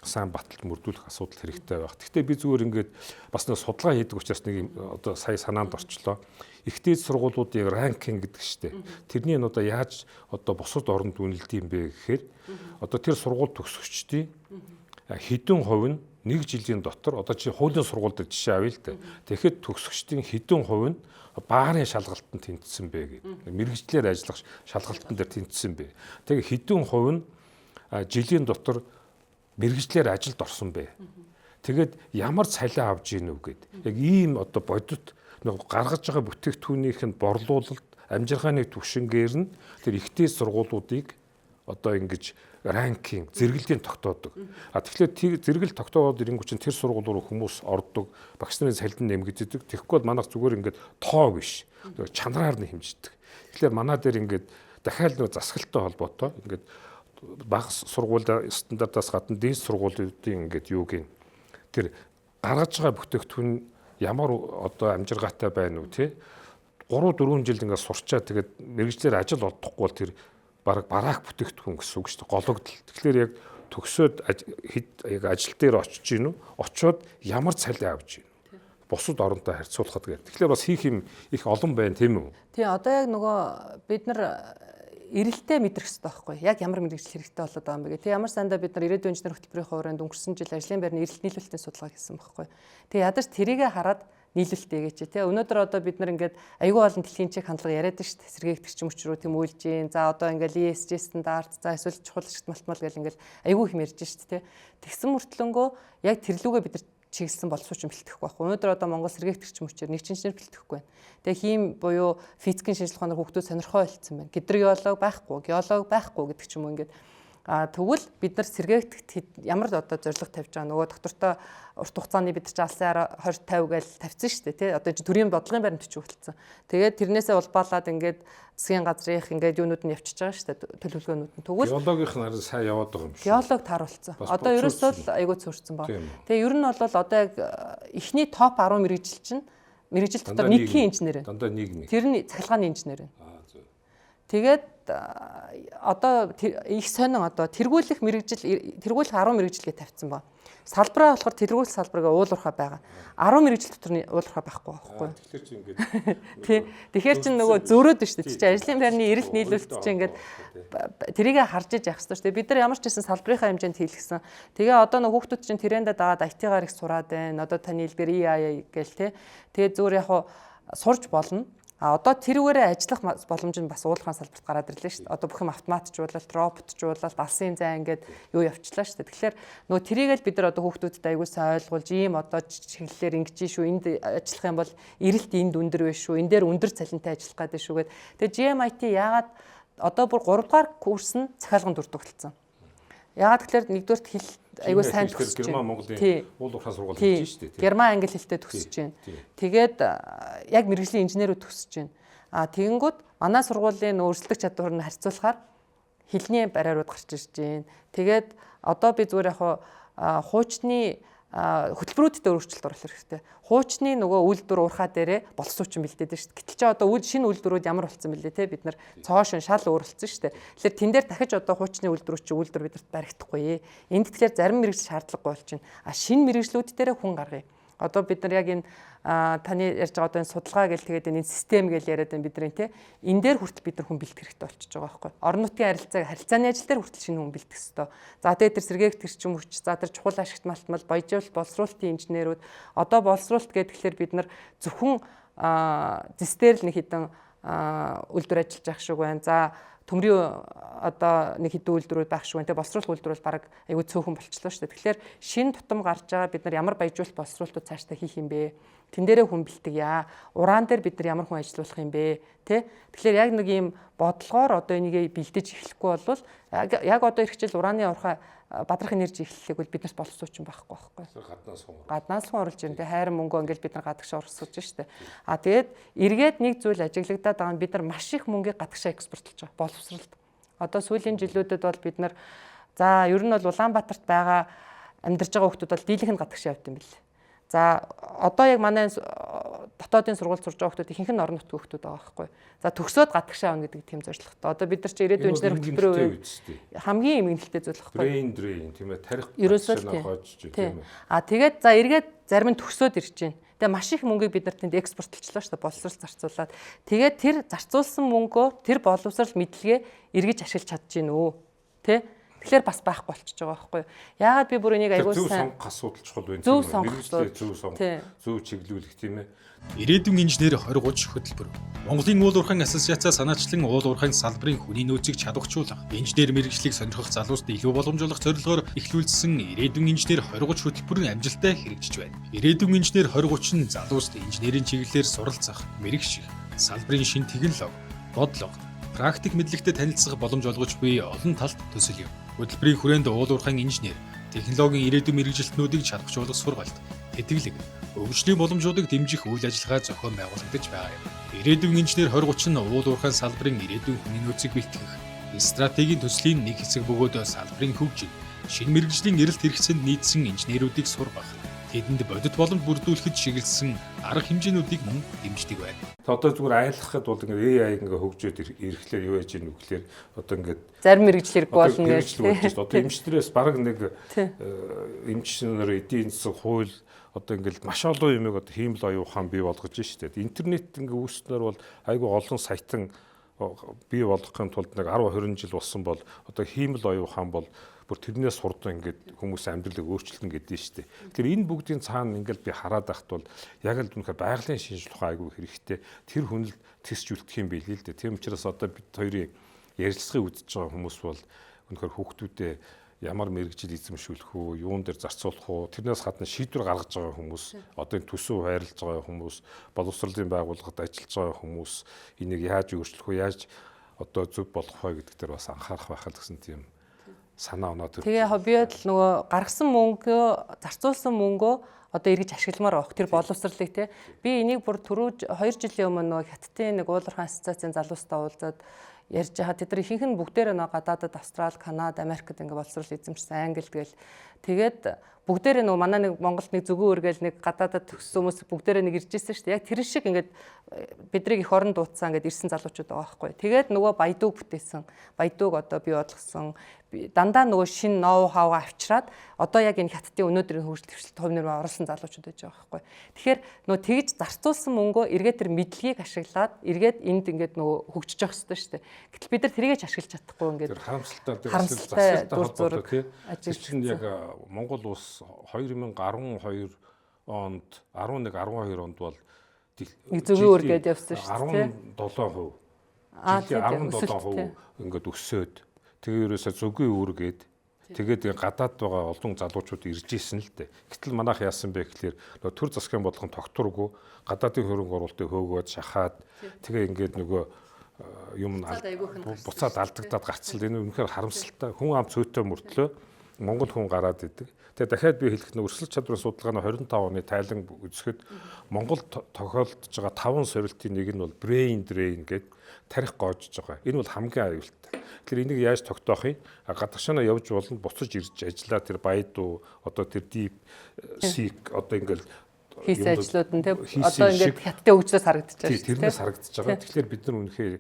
сайн баталж мөрдүүлэх асуудал хэрэгтэй байх. Гэхдээ би зүгээр ингээд бас нэг судалгаа хийдэг учраас нэг юм одоо сая санаанд орчлоо. Их дээд сургуулиудын ранкинг гэдэг штеп. Тэрний нь одоо яаж одоо бусад оронд үнэлдэг юм бэ гэхээр одоо тэр сургууль төгсөгчдийн хэдэн хувь нь нэг жилийн дотор одоо чи хуулийн сургууль дээр жишээ авъя л дээ. Тэгэхэд төгсөгчдийн хэдэн хувь нь баарын шалгалтанд тэнцсэн бэ гэдэг. Мэргэжлээр ажиллах шалгалтан дээр тэнцсэн бэ. Тэгээ хэдэн хувь нь жилийн дотор мэргэжлээр ажилд орсон бэ. Тэгээд ямар цалин авч ийн үү гэд. Яг ийм одоо бодит нэг гаргаж байгаа бүтээгдэхүүнийх нь борлуулалт, амжиргааны түвшингээр нь тэр их дээд сургуулиудыг одоо ингэж ранкинг, зэрэглэлийн тогтоодог. А тэгэхээр зэрэгэл тогтоогоод ирэнгүүт чинь тэр сургууль руу хүмүүс ордог, багш нарын цалин нэмэгддэг. Тэгэхгүй бол манайх зүгээр ингээд тоо биш. Чанараар нь хэмждэг. Тэгэхээр манай дээр ингээд дахиад нэг засгалтай холбоотой ингээд бага сургууль стандартаас гадна дээд сургуулиудын ингээд юуг юм тэр гаргаж байгаа бүтээгдэхүүн ямар одоо амжиргаатай байна уу тий 3 4 жил ингээд сурчаа тэгээд мэргэжлээр ажил олдохгүй бол тэр бараг бараах бүтээгдэхүүн гэсэн үг шүү дээ, гологдол. Тэгэхээр яг төгсөөд яг ажил дээр очиж гин үү, очоод ямар цалин авч гин үү, бусад оронтой харьцуулахад гэдэг. Тэгэхээр бас хийх юм их олон байна тийм үү?
Тий, одоо яг нөгөө бид нар эрэлтээ мэдрэх хэрэгтэй байхгүй. Яг ямар мэргэжил хэрэгтэй болоод байгаа юм бэ гэх. Тэг ямар сандаа бид нар ирээдүйн инженер хөтөлбөрийн хүрээнд өнгөрсөн жил ажлын байрны эрэлт нийлүүлэлтийн судалгаа хийсэн байхгүй. Тэг ядаж тэрийгэ хараад нийлүүлэлт хийгээч тий. Өнөөдөр одоо бид нар ингээд айгүй олон дэлхийн чиг хандлага яриад шүү дээ. Сэргээгдэх хүч рүү тэмүүлж гин. За одоо ингээд ESG стандарт, за эсвэл чухал ашигт малтмал гэл ингээд айгүй их ярьж шүү дээ тий. Тэгсэн мөртлөнгөө яг тэрлүүгээ бид нар чиглэсэн боловсруучсан бэлтгэхгүй байхгүй. Өнөөдөр одоо Монгол сэргээгдэх хүч мөчээр нэг ч инженер бэлтгэхгүй байна. Тэгээ хийм буюу физикийн шинжлэх ухаанаар хүүхдүүд сонирхоо болцсон байна. Гидрогеолог байхгүй, геолог байхгүй гэдэг ч юм уу ингээд. А тэгвэл бид нар сэргээгдэхэд ямар одоо зорилго тавьж байгаа нөгөө доктортой урт хугацааны бид нар ч алсын 20 50 гээл тавьсан шүү дээ тий. Одоо энэ төрийн бодлогын баримт 40 болцсон. Тэгээд тэрнээсээ улбаалаад ингээд засгийн газрынх ингээд юунууд нь явчихж байгаа шүү дээ, төлөвлөгөөнүүд нь.
Тэгвэл геологийнх нь харин сайн яваад байгаа юм шиг.
Геолог тааруулсан. Одоо ерөөсөө л айгүй цөөрцөн баг. Тэгээ ер нь бол одоо яг эхний топ 10 мэргэжил чинь мэргэжил дотор нэгхийн инженер.
Дандаа нийгмийн.
Тэр нь цахилгааны инженер. Тэгээд одоо их сонин одоо тэргүүлэх мэргэжил, тэргүүлэх 10 мэргэжилгээ тавьсан ба. Салбараа болохоор тэргүүлэх салбаргаа уулуурхай байгаа. 10 мэргэжил дотор нь уулуурхай байхгүй байхгүй.
Тэгэхээр чи ингээд
тий. Тэгэхээр чин нөгөө зөрөөд шүү дээ. Чи ажлын байрны эрэлт нийлүүлэлт чи ингээд тэрийг харж иж явах хэрэгтэй шүү дээ. Бид нар ямар ч гэсэн салбарынхаа хэмжээнд хийлгэсэн. Тэгээ одоо нөгөө хүүхдүүд чинь трэндээ дагаад IT-гаар их сураад байна. Одоо таны хэлдгээр EI гээл тий. Тэгээ зүгээр яг хуу сурч болно. А одоо тэрүүгээрээ ажиллах боломж нь бас уулуурхаан салбарт гараад ирлээ шүү дээ. Одоо бүх юм автоматжуулалт, роботжуулалт, алсын зай ингээд юу явчлаа шүү дээ. Тэгэхээр нөгөө тэрийг л бид нар одоо хүүхдүүдэд аягүй сайн ойлгуулж, ийм одоо чиглэлээр ингэж шүү, энд ажиллах юм бол эрэлт энд өндөр байх шүү, энэ дээр өндөр цалинтай ажиллах гэдэг шүү гээд. Тэгээ GMIT яагаад одоо бүр 3 дугаар курс нь захиалган дүрдэг болсон. Яагаад тэгэхээр нэгдүгээрт хэл аягүй сайн
төгсөж байна. Герман Монголын уулуурхаан сургууль хийж шүү
дээ. Герман англи хэлтэй төгсөж байна. Тэгээд яг мэргэжлийн инженерүүд төгсөж байна. А тэгэнгүүт манай сургуулийн өрсөлдөх чадвар нь харьцуулахаар хэлний барьерууд гарч ирж байна. Тэгээд одоо би зүгээр яг хуучны хөтөлбөрүүдэд өөрчлөлт оруулах хэрэгтэй. Хуучны нөгөө үйлдвэр уурхаа дээрээ боловсруучсан бэлдээд байна шүү дээ. Гэтэл чи одоо шинэ үйлдвэрүүд ямар болсон бэлээ те бид нар цоошин шал өөрлөсөн шүү дээ. Тэгэхээр тэн дээр дахиж одоо хуучны үйлдвэрүүд чи үйлдвэр бидэрт баригдахгүй. Энд тэгэхээр зарим мэргэжил шаардлагагүй болчихно. А шинэ мэргэжлүүд дээрээ хүн гаргая. Одоо бид нар яг энэ таны ярьж байгаа одоо энэ судалгаа гэл тэгээд энэ систем гэл яриад байна бидний те. Энэ дээр хүртэл бид нар хүн бэлтгэх хэрэгтэй болчихж байгаа байхгүй. Орон нутгийн харилцааны ажил дээр хүртэл шинэ хүн бэлтгэх хэрэгтэй. За тэгээд тэр сэргээгт эрчим хүч, за тэр чухал ашигт малтмал, баяжуул боловсруулалтын инженерүүд одоо боловсруулалт гэхээр бид нар зөвхөн зэс дээр л нэг хэдэн үйлдвэр ажиллаж байх шиг байна. За төмрийн одоо нэг хэдэн үйлдвэрүүд байх шиг байна. Тэгээ боловсруулах үйлдвэр бол баг айгүй цөөхөн болчлоо шүү дээ. Тэгэхээр шинэ тутам гарч байгаа бид нар ямар баяжуулалт боловсруулалтууд цаашдаа хийх юм бэ? Тэн дээрээ хүн бэлтгэе. Уран дээр бид нар ямар хүн ажилуулах юм бэ? Тэ? Тэгэхээр яг нэг ийм бодлогоор одоо энийг бэлдэж эхлэхгүй бол яг одоо ирэх жил ураны урхаа бадрах энержи эхлэлийг бол биднэрт боловсруучсан байхгүй байхгүй.
Гаднаас хүн.
Гаднаас хүн оруулж ирнэ. Хайран мөнгө ингээл бид нар гадагшаа урсгаж штэ. А тэгээд эргээд нэг зүйл ажиглагдаад байгаа нь бид нар маш их мөнгийг гадагшаа экспортлж байгаа. Боловсролд. Одоо сүүлийн жилүүдэд бол бид нар за ер нь бол Улаанбаатарт байгаа амьдарч байгаа хүмүүс бол дийлэнх нь гадагшаа явд юм бэл. За одоо яг манай дотоодын сургууль сурж байгаа хүмүүс ихэнх нь орон нутгийн хүмүүс байгаа байхгүй. За төгсөөд гадагшаа авна гэдэг тийм зорилготой. Одоо бид нар чи ирээдүйн инженер хөтөлбөрийн хамгийн эмгэнэлтэй зүйл байхгүй.
Brain drain тийм ээ, тарих
гадагшаа хойж тийм ээ. А тэгээд за эргээд зарим нь төгсөөд ирж байна. Тэгээ маш их мөнгийг бид нар тэнд экспортлчлаа шүү дээ, боловсрал зарцуулаад. Тэгээд тэр зарцуулсан мөнгөө тэр боловсрал мэдлэгээ эргэж ашиглаж чадж гин үү? Тэ? Тэгэхээр бас байхгүй болчихж байгаа байхгүй юу? Яагаад би бүр энийг айгуу
сайн зөв сонгох асуудал чухал байна тийм үү? Мэргэжлээ зөв сонгох, зөв чиглүүлэх тийм ээ.
Ирээдүйн инженер 2030 хөтөлбөр. Монголын уул уурхайн ассоциаци санаачлан уул уурхайн салбарын хүний нөөцийг чадварчуулах, инженер мэргэжлийг сонирхох залууст илүү боломжуулах зорилгоор эхлүүлсэн Ирээдүйн инженер 2030 хөтөлбөр нь амжилттай хэрэгжиж байна. Ирээдүйн инженер 2030 нь залууст инженерийн чиглэлээр суралцах, мэрэгших, салбарын шинэ технологи, бодлого, практик мэдлэгтэй танилцах боломж олгож буй олон талт төсөл юм. Хөтөлбөрийн хүрээнд уул уурхайн инженер, технологийн ирээдүйн мэргэжилтнүүдийг чадварчуулах сургалт, тэтгэлэг, хөгжлийн боломжуудыг дэмжих үйл ажиллагаа зохион байгуулагдаж байгаа юм. Ирээдүйн инженер 2030 нь уул уурхайн салбарын ирээдүйн хүний нөөцийг бэлтгэх стратегийн төслийн нэг хэсэг бөгөөд салбарын хөгжил, шинэ мэргэжлийн эрэлт хэрэгцээнд нийцсэн инженерүүдийг сургах, тэдэнд бодит боломж бүрдүүлэхэд чиглэсэн арга хэмжээнүүдийг мөн дэмждэг байна.
Одоо зүгээр айлгахад бол ингээд AI ингээд хөгжөөд ирэхлээр юу яаж ийн нүхлээр одоо ингээд
зарим мэргэжил хэрэггүй болно
гэж. Одоо эмчнэрээс бараг нэг эмч нар эдийн засаг хууль одоо ингээд маш олон юмыг одоо хиймэл оюун ухаан бий болгож штэ. Интернет ингээд үүснээр бол айгүй олон саятан бий болгохын тулд нэг 10 20 жил болсон бол одоо хиймэл оюун ухаан бол бүр тэрнээс хурдан ингээд хүмүүс амьдралыг өөрчилнө гэдэг нь шүү дээ. Тэгэхээр энэ бүгдийн цаана ингээд би хараад байхад бол яг л үнэхээр байгалийн шинжлэх ухаан айгүй хэрэгтэй. Тэр хүн л тэсч үлдэх юм билээ л дээ. Тийм учраас одоо бид хоёрын ярилцлагыг үзэж байгаа хүмүүс бол үнэхээр хүүхдүүдээ ямар мэргэжил эзэмшүүлэх үү, юун дээр зарцуулах уу, тэрнээс гадна шийдвэр гаргаж байгаа хүмүүс, одоо энэ төсөв хайрлаж байгаа хүмүүс, боловсролын байгууллагад ажиллаж байгаа хүмүүс энийг яаж өөрчлөх үү, яаж одоо зөв болгох вэ гэдэг дээр бас анхаарах байх л гэсэн тийм санаа оноо төр.
Тэгээ яг би л нөгөө гаргасан мөнгөө, зарцуулсан мөнгөө одоо эргэж ашигламаар байх тэр боловсролыг те. Би энийг бүр түрүү 2 жилийн өмнө нөгөө Хятадын нэг уулуурхайн ассоциацийн залуустай уулзаад ярьж байгаа. Тэд нар ихэнх нь бүгдээрээ нөгөө гадаадад Австрал, Канада, Америкт ингээ боловсрол эзэмшсэн, Англид гээл. Тэгээд бүгдээрээ нөгөө манай нэг Монголд нэг зүгэн өргөөл нэг гадаадад төгссөн хүмүүс бүгдээрээ нэг ирж ирсэн шүү дээ. Яг тэр шиг ингээд бидрийг эх орон дуудсан ингээд ирсэн залуучууд байгаа байхгүй. Тэгээд нөгөө баядууг бүтээсэн. Баядууг одоо бий болгосон. Дандаа нөгөө шинэ ноу хаугаа авчираад одоо яг энэ Хятадын өнөөдрийн хөгжил дэвшилт хувь нэрээ оруулсан залуучууд байж байгаа байхгүй. Тэгэхээр нөгөө тэгж зарцуулсан мөнгөө эргээд тэр мэдлэгийг ашиглаад эргээд энд ингээд нөгөө хөгжиж явах хэрэгтэй шүү дээ. Гэтэл бид нар тэрийгэ ч ашиглаж чадахгүй ингээд
тэр харамсалтай засалтай холбоотой тий. Тэр чинь яг Монгол улс 2012 онд 11 12 онд бол
нэг зөвийн үргээд явсан шүү дээ.
17%. Жилийн 17% ингээд өсөөд тэгээ ерөөсөө зөвгийн үүргээд тэгээд гадаад байгаа олон залуучууд ирж исэн л дээ. Гэтэл манайх яасан бэ гэхлээр нөгөө төр засгийн бодлогон тогтворгүй гадаадын хөрөнгө оруулалтыг хөөгөөд шахаад тэгээ ингээд нөгөө юм буцаад алдагдаад гарцал. Энэ үнэхээр харамсалтай. Хүн ам цөөтэй мөртлөө Монгол хүн гараад идэг. Тэгээ дахиад би хэлэх нь өрсөлдөж чадварын судалгааны 25 оны тайлан үзэхэд Монгол тохиолдож байгаа 5 сорилтын нэг нь бол brain drain гэдэг тарих гоожж байгаа. Энэ бол хамгийн аюултай. Тэгэхээр энийг яаж тогтоох юм? Гадагшаана явж болно, буцаж ирж ажиллаа тэр баядуу одоо тэр deep seek одоо ингээл
хийсэн ажлууд нь тийм одоо ингээд хятадын хөгжлөөс харагдаж байгаа
шүү дээ. Тэрнээс харагдаж байгаа. Тэгэхээр бид нар үнэхээр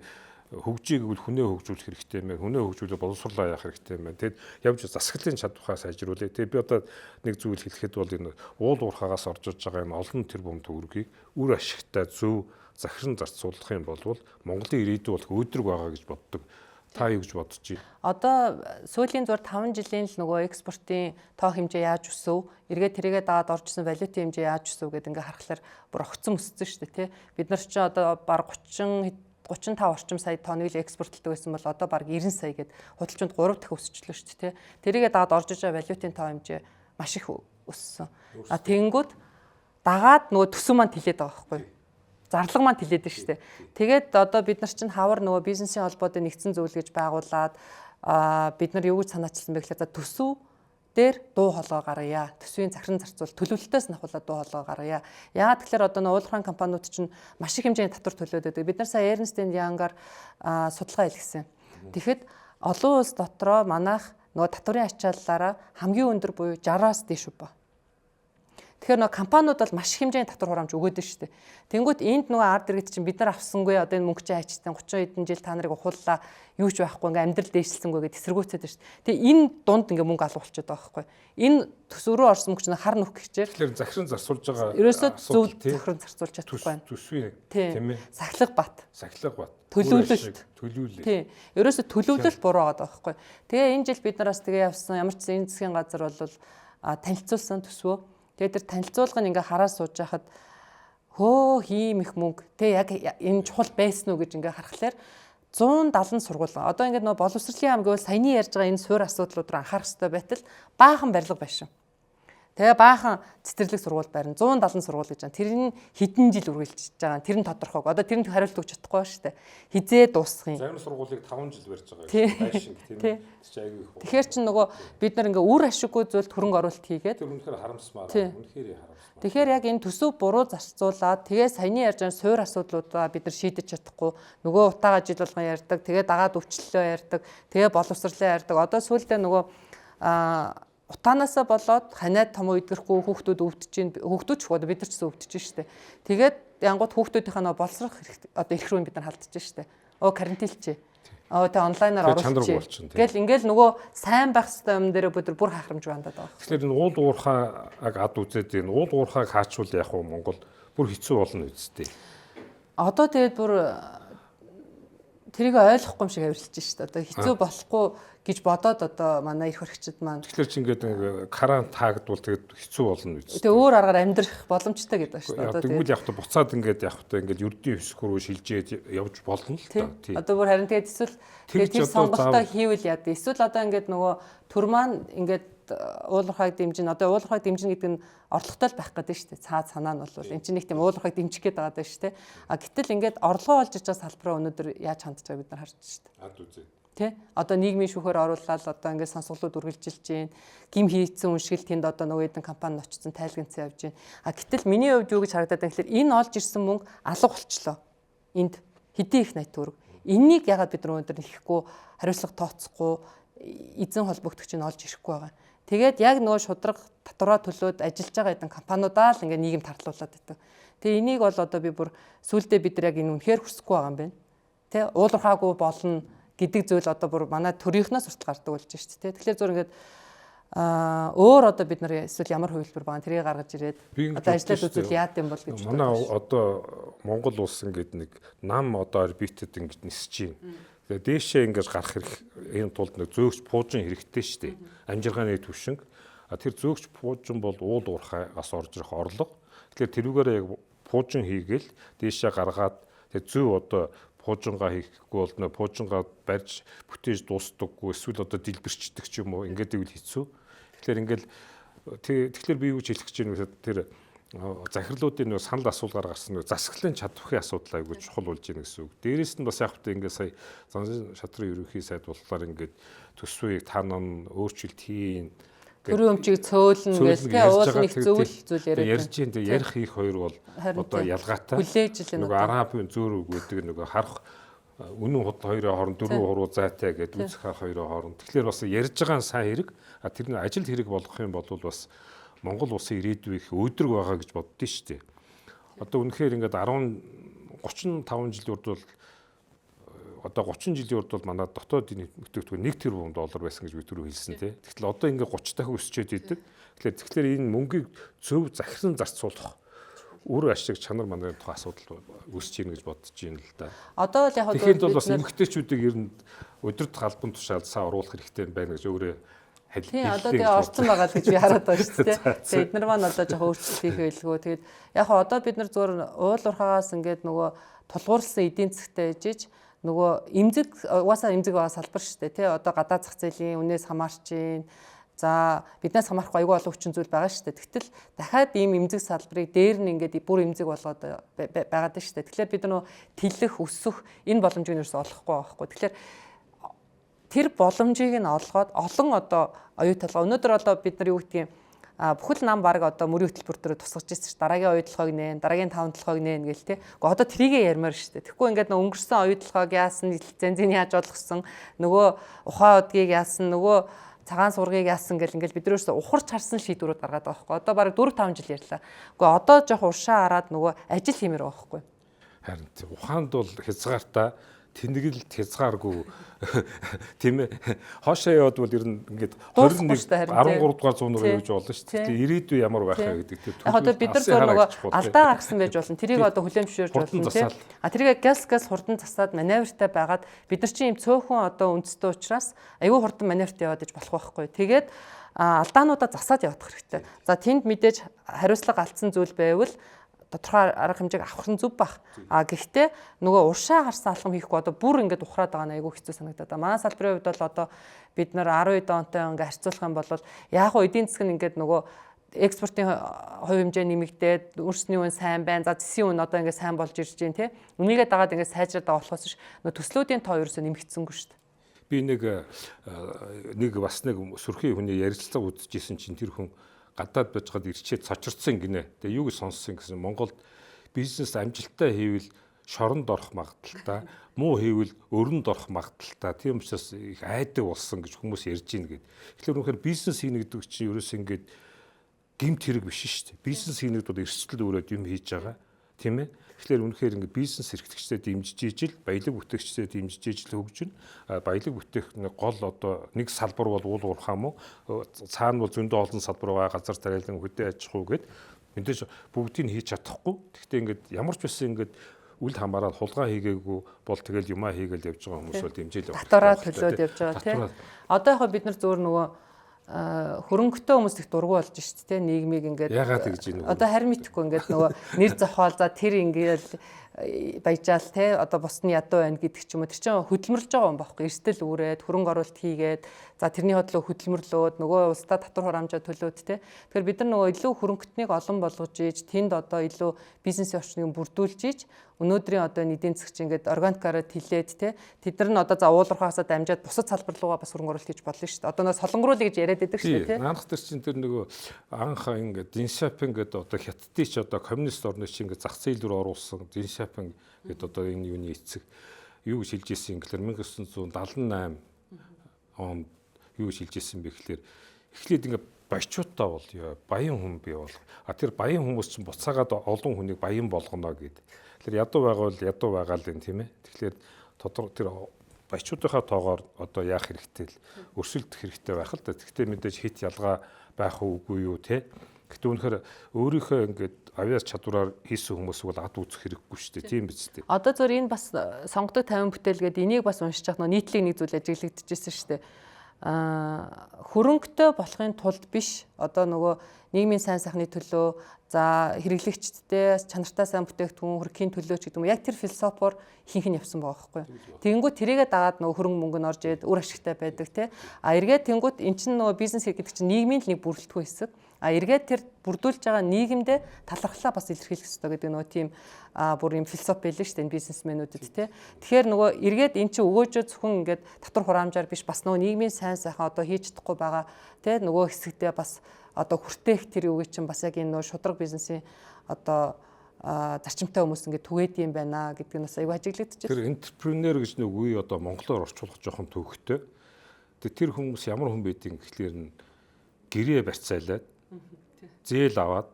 Хөгжиж гэвэл хүнээ хөгжүүлэх хэрэгтэй юм байна. Хүнээ хөгжүүлэх боловсруулаа яах хэрэгтэй юм байна. Тэгэд явж засаглалын чадвараа сайжруулъя. Тэгээд би одоо нэг зүйл хэлэхэд бол энэ уул уурхаагаас орж иж байгаа энэ олон тэрбум төгрөгийг үр ашигтай зөв захиран зарцуулах юм бол Монголын ирээдүй болох өөдрөг байгаа гэж боддог. Та юу гэж бодож байна?
Одоо сүүлийн зур 5 жилийн л нөгөө экспортын тоо хэмжээ яаж өсөв? Эргээд тэрийгээ дагаад оржсэн валютын хэмжээ яаж өсөв гэдэг ингээ харахаар бүр огцон өссөн шүү дээ, тий. Бид нар ч одоо баг 35 орчим сая тонныг л экспортлдог байсан бол одоо баг 90 сая гээд худалчинд 3 дахин өсчлөө шүү дээ, тий. Тэрийгээ дагаад орж иж байгаа валютын тоо хэмжээ маш их өссөн. А тэгэнгүүт дагаад нөгөө төсөв маань тэлээд байгаа байхгүй юу? Зарлага маань тэлээд нь шүү дээ. Тэгээд одоо бид нар чинь хавар нөгөө бизнесийн холбоодын нэгдсэн зүйл гэж байгуулад бид нар юу гэж санаачилсан бэ гэхээр за төсөв дээр дуу хоолой гаргая. Төсвийн захиран зарцуул төлөвлөлтөөс нь ахуулаад дуу хоолой гаргая. Яагаад тэгэхээр одоо нөгөө уулуурхайн компаниуд чинь маш их хэмжээний татвар төлөөд байдаг. Бид нар сая Ernst Young-аар судалгаа хийлгэсэн. Тэгэхэд олон улс дотроо манайх нөгөө татварын ачааллаараа хамгийн өндөр буюу 60-аас дээш ба. Тэгэхээр нөгөө компаниуд бол маш их хэмжээний татвар хураамж өгөөд нь шүү дээ. Тэнгүүт энд нөгөө ард иргэд чинь бид нар авсангүй одоо энэ мөнгө чинь хайчтай 30 хэдэн жил та нарыг ухууллаа юу ч байхгүй ингээ амьдрал дээшилсэнгүй гэдээ эсэргүүцээд байна шүү дээ. Тэгээ энэ дунд ингээ мөнгө алга болчиход байгаа байхгүй. Энэ төсөв рүү орсон мөнгө чинь хар нүх гэхчээр.
Тэгэхээр захиран зарцуулж байгаа
ерөөсөө зөв захиран зарцуулж чадахгүй байна.
Төсвийн тийм ээ.
Сахилга бат.
Сахилга бат.
Төлөвлөлт.
Төлөвлөлт.
Тийм. Ерөөсөө төлөвлөлт буруу байгаа байхгүй. Тэгээ энэ жил бид нараас тэгээ явсан ямар ч энэ засгийн газар бол танилцуулсан төсвөө. Тэгээд тэр танилцуулга нь ингээ хараа сууж байхад хөө хийм их мөнгө тэ яг энэ чухал байсан уу гэж ингээ харахаар 170 сургууль. Одоо ингээд нөгөө боловсролын яам гэвэл саяны ярьж байгаа энэ суур асуудлууд руу анхаарах хэрэгтэй байтал баахан барилга байшин. Тэгээ баахан цэцэрлэг сургууль барина. 170 сургууль гэж байна. Тэр нь хэдэн жил үргэлжлэж байгаа. Тэр нь тодорхойг. Одоо тэрэнд хариулт өгч чадахгүй шүү дээ. Хизээ дуусах юм.
Зарим сургуулийг 5 жил барьж байгаа байшин тийм ээ. Тэр чинь аягүй их.
Тэгэхээр чин нөгөө бид нар ингээ үр ашиггүй зүйлд хөрөнгө оруулалт хийгээд
тэр үнэхээр харамсмаар. Үнэхээр харамсмаар.
Тэгэхээр яг энэ төсөв буруу зарцуулаад тэгээ саяны ярьж байгаа суур асуудлуудаа бид нар шийдэж чадахгүй нөгөө утаага жил болгон ярьдаг. Тэгээ дагаад өвчлөлөө ярьдаг. Тэгээ боловсрлоо ярьдаг. Одоо сүүлдээ нөгөө утаанаасаа болоод ханиад том үйдгэрхгүй хүүхдүүд өвдөж чинь хүүхдүүд ч бид нар ч гэсэн өвдөж штэ. Тэгээд янгууд хүүхдүүдийнхээ нөө боловсрох одоо эрх рүү бид нар халдаж штэ. Оо карантинлчээ. Оо тэ онлайнаар оруулчих. Тэгэл ингээл нөгөө сайн байх хэвээр юм дээр бид нар бүр хахрамжгүй хандаад байгаа.
Тэгэхээр энэ уул уурхааг ад үзээд энэ уул уурхааг хаачвал яг уу Монгол бүр хэцүү болно үсттэй.
Одоо тэгээд бүр тэрийг ойлгохгүй юм шиг авирлж штэ. Одоо хэцүү болохгүй гэж бодоод одоо манай эрх баригчид маань.
Тэгэхээр чи ингээд карант таагдвал тэгээд хэцүү болно үст.
Тэгээ өөр аргаар амьдрах боломжтой гэдэг байна шүү дээ.
Одоо тэгвэл яг та буцаад ингээд яг та ингээд ердийн хэсэг рүү шилжээд явж болно л доо.
Тийм. Одоо бүр харин тэгээд эсвэл тэгээд тэр сонголтоо хийвэл яа. Эсвэл одоо ингээд нөгөө төр маань ингээд уулуурхайг дэмжин одоо уулуурхайг дэмжинэ гэдэг нь орлоготой л байх гэдэг шүү дээ. Цаад санаа нь бол эн чинь нэг тийм уулуурхайг дэмжих гээд байгаа даа шүү дээ. А гэтэл ингээд орлогоо олж иж байгаа салбараа өнөөдөр яаж хандж байгааг бид нар харж шүү дээ.
Ад үзээ.
Тэ? Одоо нийгмийн шүүхээр оруулаад одоо ингээд сонсголууд үргэлжилж гин. Гим хийцэн үншгэл тэнд одоо нөгөө хэдэн компани очсон тайлгнцсан явж гин. А гэтэл миний хувьд юу гэж харагдаад байна гэхээр энэ олж ирсэн мөнгө алга болчлоо. Энд хэдийн их 80 төгрөг. Энийг ягаад бид нар өнөөдөр нэхэхгүй хариуцлага тооцохгүй эзэн холбогдогч нь олж ирэхгүй байгаа. Тэгээд яг нөгөө шудраг татвараа төлөөд ажиллаж байгаа хэдэн компаниудаа л ингээд нийгэм тарлуулад байдаг. Тэгээ энийг бол одоо би бүр сүулдэ бид нар яг энэ үнэхээр хүсэхгүй байгаа юм байна. Тэ уулуурхаагүй болно гэдэг зүйл одоо бүр манай төрийнхнөөс хүртэл гардаг болж шүү дээ. Тэгэхээр зүр ингээд өөр одоо бид нар эсвэл ямар хувилбар байгаа тэрийг гаргаж ирээд одоо ажиллаад үзвэл яад юм бол гэж
манай одоо Монгол улс ингээд нэг нам одоо орбитэд ингээд нисэж байна. Тэгээ дээшээ ингээд гарах хэрэг энэ тулд нэг зөөгч пуужин хэрэгтэй шүү дээ. Амжиргааны түвшинг. А тэр зөөгч пуужин бол уул уурхаас орж ирэх орлого. Тэгэхээр тэрүүгээрээ яг пуужин хийгээл дээшээ гаргаад тэгээ зөв одоо пуужингаа хийхгүй бол нэ пуужингаа барьж бүтээж дуустдаггүй эсвэл одоо дэлбэрчдэг ч юм уу ингээд ивэл хэцүү. Тэгэхээр ингээд тэгэхээр би юу гэж хэлэх гэж байна вэ гэхээр тэр захирлуудын нэг санал асуулгаар гарсан нэг засаглалын чадварын асуудал айгүй чухал болж байна гэсэн үг. Дээрээс нь бас яг хөтэ ингээд сая занзын шатрын ерөнхий сайд болохоор ингээд төсвийг та нар өөрчлөлт хийн
төрийн өмчийг цөөлнө гэл тэ уул нэг зөвл зүйл яриад
ярьж байна. Тэгээ ярих хийх хоёр бол одоо ялгаатай.
Хүлээж л
нөгөө арабын зөөр үг гэдэг нөгөө харах үнэн худал хоёрын хооронд дөрвөн хуруу зайтай гэдэг үзэх харах хоёрын хооронд. Тэгэхээр бас ярьж байгаа нь сайн хэрэг. А тэр нь ажил хэрэг болгох юм бол бас Монгол улсын ирээдүй их өөдрөг байгаа гэж боддөө шүү дээ. Одоо үнэхээр ингээд 10 35 жилийн урд бол одоо 30 жилийн урд бол манай дотоод бүтээгдэхүүн 1 тэрбум доллар байсан гэж би түрүү хэлсэн тий. Тэгтэл одоо ингээ 30 дахин өсчээд идэг. Тэгэхээр энэ мөнгийг зөв захиран зарцуулах үр ашиг чанар манарын тухай асуудал үүсэж гин гэж бодож байна л да.
Одоо л яг
тэгэхээр бол бас эмэгтэйчүүдийг ер нь удирдах албан тушаалд сайн оруулах хэрэгтэй юм байна гэж өөрөө
Тийм одоо тэгээ орцсон байгаа л гэж би хараад байгаа шүү дээ. Тэгээ эднэр маань одоо жоохон өөрчлөлт хийх байлгүй. Тэгээд яг хаа одоо бид нар зур уул уурхаагаас ингээд нөгөө тулгуурласан эдийн засгтай ээжиж нөгөө эмзэг угаасаа эмзэг байгаа салбар шүү дээ. Тэ одоо гадаад зах зээлийн үнээс хамаарч гин. За биднээс хамаарахгүй айгүй олон хүчин зүйл байгаа шүү дээ. Тэгтэл дахиад ийм эмзэг салбарыг дээр нь ингээд бүр эмзэг болгоод байгаад шүү дээ. Тэгэхээр бид нөгөө тэлэх, өсөх энэ боломжийг нэрс олохгүй байхгүй. Тэгэхээр тэр боломжийг нь олгоод олон одоо оюу толгой өнөөдөр одоо бид нар юу гэдгийг бүхэл нам баг одоо мөрийн хөтөлбөр дээр тусгаж ирсэн ш дараагийн оюу толгойг нээн, дараагийн 5 толгойг нээн гэл те. Гэхдээ одоо трийгээ ярмаар шүү дээ. Тэгэхгүй ингээд нөө өнгөрсөн оюу толгойг яасан, зэнзэн яаж болгосон, нөгөө ухаан удгийг яасан, нөгөө цагаан сургийг яасан гэл ингээл бид нар өөрсдөө ухарч харсан шийдвэрүүд гаргаад байгаа байхгүй. Одоо бараг 4 5 жил ярьлаа. Гэхдээ одоо жоох уршаа хараад нөгөө ажил хиймээр байгаа байхгүй.
Харин ухаанд бол хязгаартай тэнэгэлт хязгааргүй тийм ээ. Хоошоо яваад бол ер нь ингээд 21 13 дугаар зуун руу явж болно шүү дээ. Тэгэхээр ирээдүй ямар байх вэ гэдэг тэр
Яг одоо бид нар зөв нөгөө алдаа гаргасан байж болно. Тэрийг одоо хүлээн зөвшөөрж болно тийм. А тэрийг гяс гяс хурдан засаад маневртай байгаад бид нар чинь юм цөөхөн одоо үндэстэй учраас аюу хурдан маневртай яваад иж болох байхгүй. Тэгээд алдаануудаа засаад явах хэрэгтэй. За тэнд мэдээж хариуцлага алдсан зүйл байвал тодорхой арга хэмжээг авах нь зөв бах. А гэхдээ нөгөө уршаа харсан алхам хийхгүй одоо бүр ингээд ухраад байгаа нь айгүй хэцүү санагдаад байна. Манай салбарын хувьд бол одоо бид нар 12 онтой ингээд харьцуулах юм бол яг хуу эдийн засаг нь ингээд нөгөө экспортын хувь хэмжээ нэмэгдээд өрсний үн сайн байна. За зэсийн үн одоо ингээд сайн болж ирж байна тий. Үнийгээ дагаад ингээд сайжраад байгаа болохоос ш нөгөө төслүүдийн тоо ерөөсөө нэмэгдсэнгүй шүү дээ.
Би нэг бас нэг сөрхий хүний ярилцлага үзчихсэн чинь тэр хүн гадаад байж хад ирчээд цочирдсан гинэ. Тэгээ юу гэж сонссон гэсэн Монголд бизнес амжилттай хийвэл шоронд орох магадлалтай, муу хийвэл өрөнд орох магадлалтай. Тийм учраас их айдаг болсон гэж хүмүүс ярьж гин гэд. Тэгэхээр үнэхээр бизнес хийнэ гэдэг чинь ерөөс ингээд гэмт хэрэг биш шүү дээ. Бизнес хийнэ гэдэг бол эрсдэл өрөөд юм хийж байгаа. Тийм ээ. Тэгэхээр үнэхээр ингээд бизнес эрхлэгчдэд дэмжиж ижил, баялаг бүтээгчдэд дэмжиж ижил хөгжинэ. Баялаг бүтээх нэг гол одоо нэг салбар бол уул уурхай мó. Цаана бол зөндөө олон салбар байгаа, газар тариалан, хөдөө аж ахуй гэд мэдээж бүгдийг хийж чадахгүй. Гэхдээ ингээд ямар ч байсан ингээд үл хамааран хулгай хийгээгүй бол тэгэл юмаа хийгээл явж байгаа хүмүүс бол дэмжээл явах.
Татвараа төлөөд явж байгаа тийм. Одоо яг бид нар зөөр нөгөө хөрөнгөтэй хүмүүс их дургу болж шít те нийгмийг ингээд
ягаад гэж юм
одоо харин мэдхгүй ингээд нөгөө нэр зохиол за тэр ингээд баяжаал те одоо бус нь ядуу байна гэдэг ч юм уу тэр чинь хөдөлмөрлж байгаа юм байхгүй эрсдэл үүрээд хөрөнгө оруулалт хийгээд за тэрний хотлоо хөдөлмөрлөөд нөгөө улсдаа татвар хураамжаа төлөөд те тэгэхээр бид нар нөгөө илүү хөрөнгөтнийг олон болгож иж тэнд одоо илүү бизнесийн орчныг бүрдүүлж иж өнөөдрийн одоо эдийн засгч ингээд органикаараа тэлээд те тэд нар нь одоо за уулуурхаасаа дамжаад бусад салбар руугаа бас хөрөнгө оруулалт хийж болно шүү дээ. Одоо нөгөө солонгоруулъя гэж яриад байдаг шүү дээ те.
Анх тэр чинь тэр нөгөө анх ингээд Дэн Сяопин гэдэг одоо хятадын ч одоо коммунист орны чинь ингээд зах зээл рүү оруулсан Дэн Сяопин гэдэг одоо энэ юуны эцэг юу гэж хэлж ирсэн гэхээр 1978 онд юу гэж хэлж ирсэн бэ гэхээр эхлээд ингээд баячуудаа бол баян хүн бий бол а тэр баян хүмүүс чинь буцаагаад олон хүнийг баян болгоно гэд. Тэгэхээр ядуу байгаа бол ядуу байгаа л юм тийм ээ. Тэгэхээр тодорхой тэр баячуудынхаа тоогоор одоо яах хэрэгтэй л өрсөлдөх хэрэгтэй байх л да. Гэхдээ мэдээж хит ялгаа байх уугүй юу те. Гэхдээ үнэхээр өөрийнхөө ингээд авиас чадвараар хийсэн хүмүүс бол ад үзэх хэрэггүй шүү дээ. Тийм биз дээ.
Одоо зөв энэ бас сонгодог 50 бүтээл гээд энийг бас уншиж явах нөө нийтлэг нэг зүйл ажиглагдчихсэн шүү дээ. Хөрөнгөтэй болохын тулд биш одоо нөгөө нийгмийн сайн сайхны төлөө за хэрэглэгчдтэй чанартай сайн бүтээгдэхүүн хөрөхийн төлөө ч гэдэг юм яг тэр философоор ихэнх нь явсан байгаа байхгүй. Тэгэнгүүт тэрийгэ дагаад нөгөө хөрөнгө мөнгө нь орж ирээд үр ашигтай байдаг те. А эргээд тэнгүүт эн чинь нөгөө бизнес гэдэг чинь нийгмийн л нэг бүрэлдэхүүн хэсэг. А эргээд тэр бүрдүүлж байгаа нийгэмдээ талархлаа бас илэрхийлэх ёстой гэдэг нөгөө тийм бүр юм философи байлээ шүү дээ энэ бизнесмэнүүдэд те. Тэгэхээр нөгөө эргээд эн чинь өгөөжөө зөвхөн ингээд татвар хураамжаар биш бас нөгөө нийгмийн сайн сайхан одоо хийж чадахгүй байгаа те нөгөө хэсэгтээ бас одоо хүртээх тэр үгийг чинь бас яг энэ нөгөө шудраг бизнесийн одоо зарчимтай хүмүүс ингээд түгээд юм байна гэдг нь бас аюу ажиглагдчих.
Тэр энтерпренер гэж нэг үе одоо монголоор орчуулах жоохон төвхтэй. Тэр хүмүүс ямар хүн байдгийг гэхлээр нь гэрээ барьцаалаад зээл аваад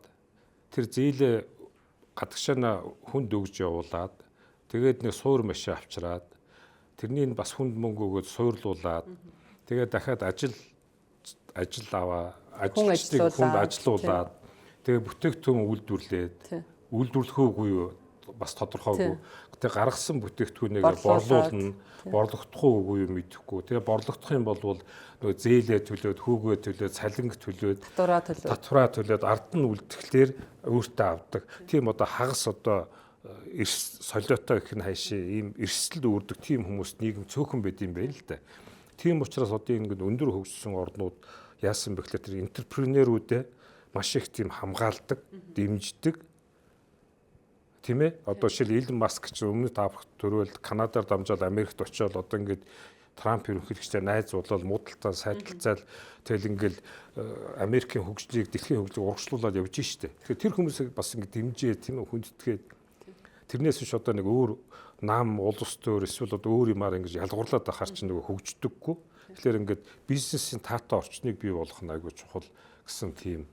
тэр зээлээ гадагшаана хүнд өгж явуулаад тэгээд нэг суур машин авчираад Тэрний нь бас хүнд мөнгө өгөөд суурлуулад тэгээд дахиад ажил аваа, ажилчдыг хүнд ажилуулад тэгээд бүтээгдэхүүн үйлдвэрлээд үйлдвэрлэх үгүй юу бас тодорхойгүй. Тэгээ гаргасан бүтээгдэхүүнийг борлуулна, борлогдох уугүй юу мэдэхгүй. Тэгээ борлогдох юм бол нөгөө зээлээ төлөөд, хүүгээ төлөөд, цалинг төлөөд, татвараа төлөөд ард нь үлдэхлээр өөртөө авдаг. Тийм одоо хагас одоо солиотой гэх нь хайшаа ийм эрсдэлд үүрдэг тийм хүмүүс нийгэм цөөхөн байд юм байна л да. Тийм учраас одоо ингээд өндөр хөгжсөн орнууд яасан бэ гэхээр тэр энтерпренерүүдээ маш их тийм хамгаалдаг, дэмждэг. Тийм ээ. Одоо жишээл Илон Маск ч өмнөд Африкт төрөөл Канадаар дамжаал Америкт очиод одоо ингээд Трамп ерөнхийлөгчтэй найз болол муудалтаа сайдалцаал тэгэл ингээл Америкийн хөгжлийг дэлхийн хөгжлийг урагшлуулад явж штэ. Тэгэхээр тэр хүмүүсийг бас ингээд дэмжээ тийм ээ хүндэтгээд тэрнээс биш одоо нэг өөр нам улс төр эсвэл одоо өөр юмар ингэж ялгуурлаад байхаар чинь нөгөө хөгждөггүй. Тэгэхээр ингээд бизнесийн таатай орчныг бий болгох нь айгүй чухал гэсэн тийм.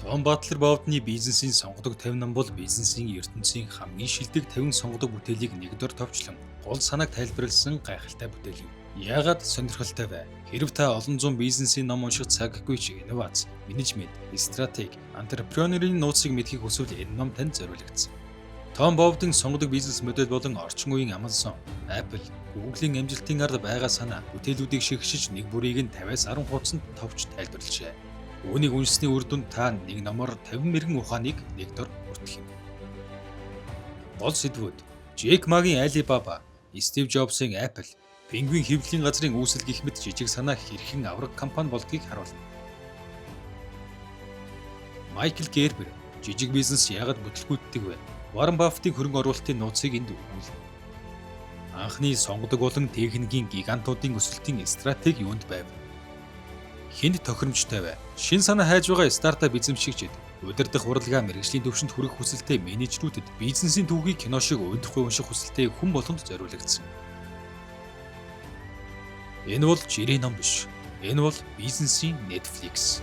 Том Батлер Бовдны бизнесийн сонгодог 50 ном бол бизнесийн ертөнцийн хамгийн шилдэг 50 сонгодог бүтээлийг нэг дор товчлон гол санааг тайлбарласан гайхалтай бүтээл юм. Яагаад сонирхолтой вэ? Хэрв та олон зуун бизнесийн ном унших цаггүй ч инновац, менежмент, стратеги, антрепренерийн нууцыг мэдэхийг хүсвэл энэ ном танд зориулагдсан. Том Бовдын сонгодог бизнес модель болон орчин үеийн Amazon, Apple, Google-ийн амжилтын ард байгаа санаа бүтээлүүдийг шигшиж нэг бүрийг нь 50-аас 10 хуудсанд товч тайлбарлажээ. Үүнийг уншсны үр дүнд та нэг номоор 50 мэрэгэн ухааныг нэг дор хүртэх юм. Гол сэдвүүд: Джек Магийн Alibaba, Стив Джобсын Apple, Пингвин хэвлэлийн газрын үүсэл гэх мэт жижиг санаа хэрхэн авраг компани болдгийг харуулна. Майкл Гербер жижиг бизнес яагаад бүтлгүүддэг вэ? Уоррен Баффетийн хөрөнгө оруулалтын нууцыг энд өгүүлнэ. Анхны сонгодог болон техникийн гигантуудын өсөлтийн стратеги юунд байв? Хүнд тохиромжтой вэ? Шин санаа хайж байгаа стартап эзэмшигчид, удирдах урлагаа мэргэжлийн түвшинд хүргэх хүсэлтэй менежерүүдэд бизнесийн түүхийг кино шиг уйдахгүй унших хүсэлтэй хүн болгонд зориулагдсан. Энэ бол жирийн ном биш. Энэ бол бизнесийн Netflix.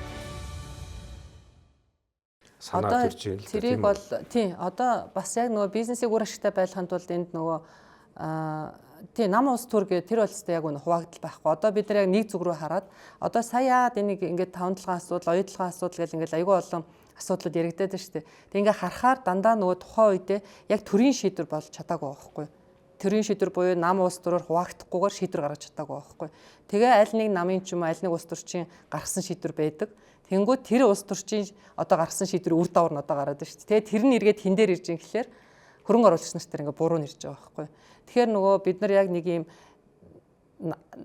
Санаа төрж байна л да.
Тэрийг бол тийм одоо бас яг нөгөө бизнесийг үр ашигтай байлгахын тулд энд нөгөө тийм нам улс төр гэх тэр бол өстой яг үнэ хуваагдал байхгүй. Одоо бид нар яг нэг зүг рүү хараад одоо сая яагаад энийг ингээд таван талгаан асуудал, оюун талгаан асуудал гэл ингээд айгүй олон асуудлууд яригадаад байна шүү дээ. Тэг ингээд харахаар дандаа нөгөө тухайн үедээ яг төрийн шийдвэр болж чадаагүй байхгүй. Төрийн шийдвэр буюу нам улс төрөөр хуваагдахгүйгээр шийдвэр гаргаж чадаагүй байхгүй. Тэгээ аль нэг намын ч юм уу аль нэг улс төрчийн гаргасан шийдвэр байдаг. Тэнгүүд тэр улс төрчийн одоо гаргасан шийдвэр үр дагавар нь одоо гараад байна шүү дээ. Тэгээ тэр нь эргээд хин дээр ирж ин гэхлээр хөрөнгө оруулагч нар тэр ингээ буруу нэрж байгаа байхгүй. Тэгэхээр нөгөө бид нар яг нэг юм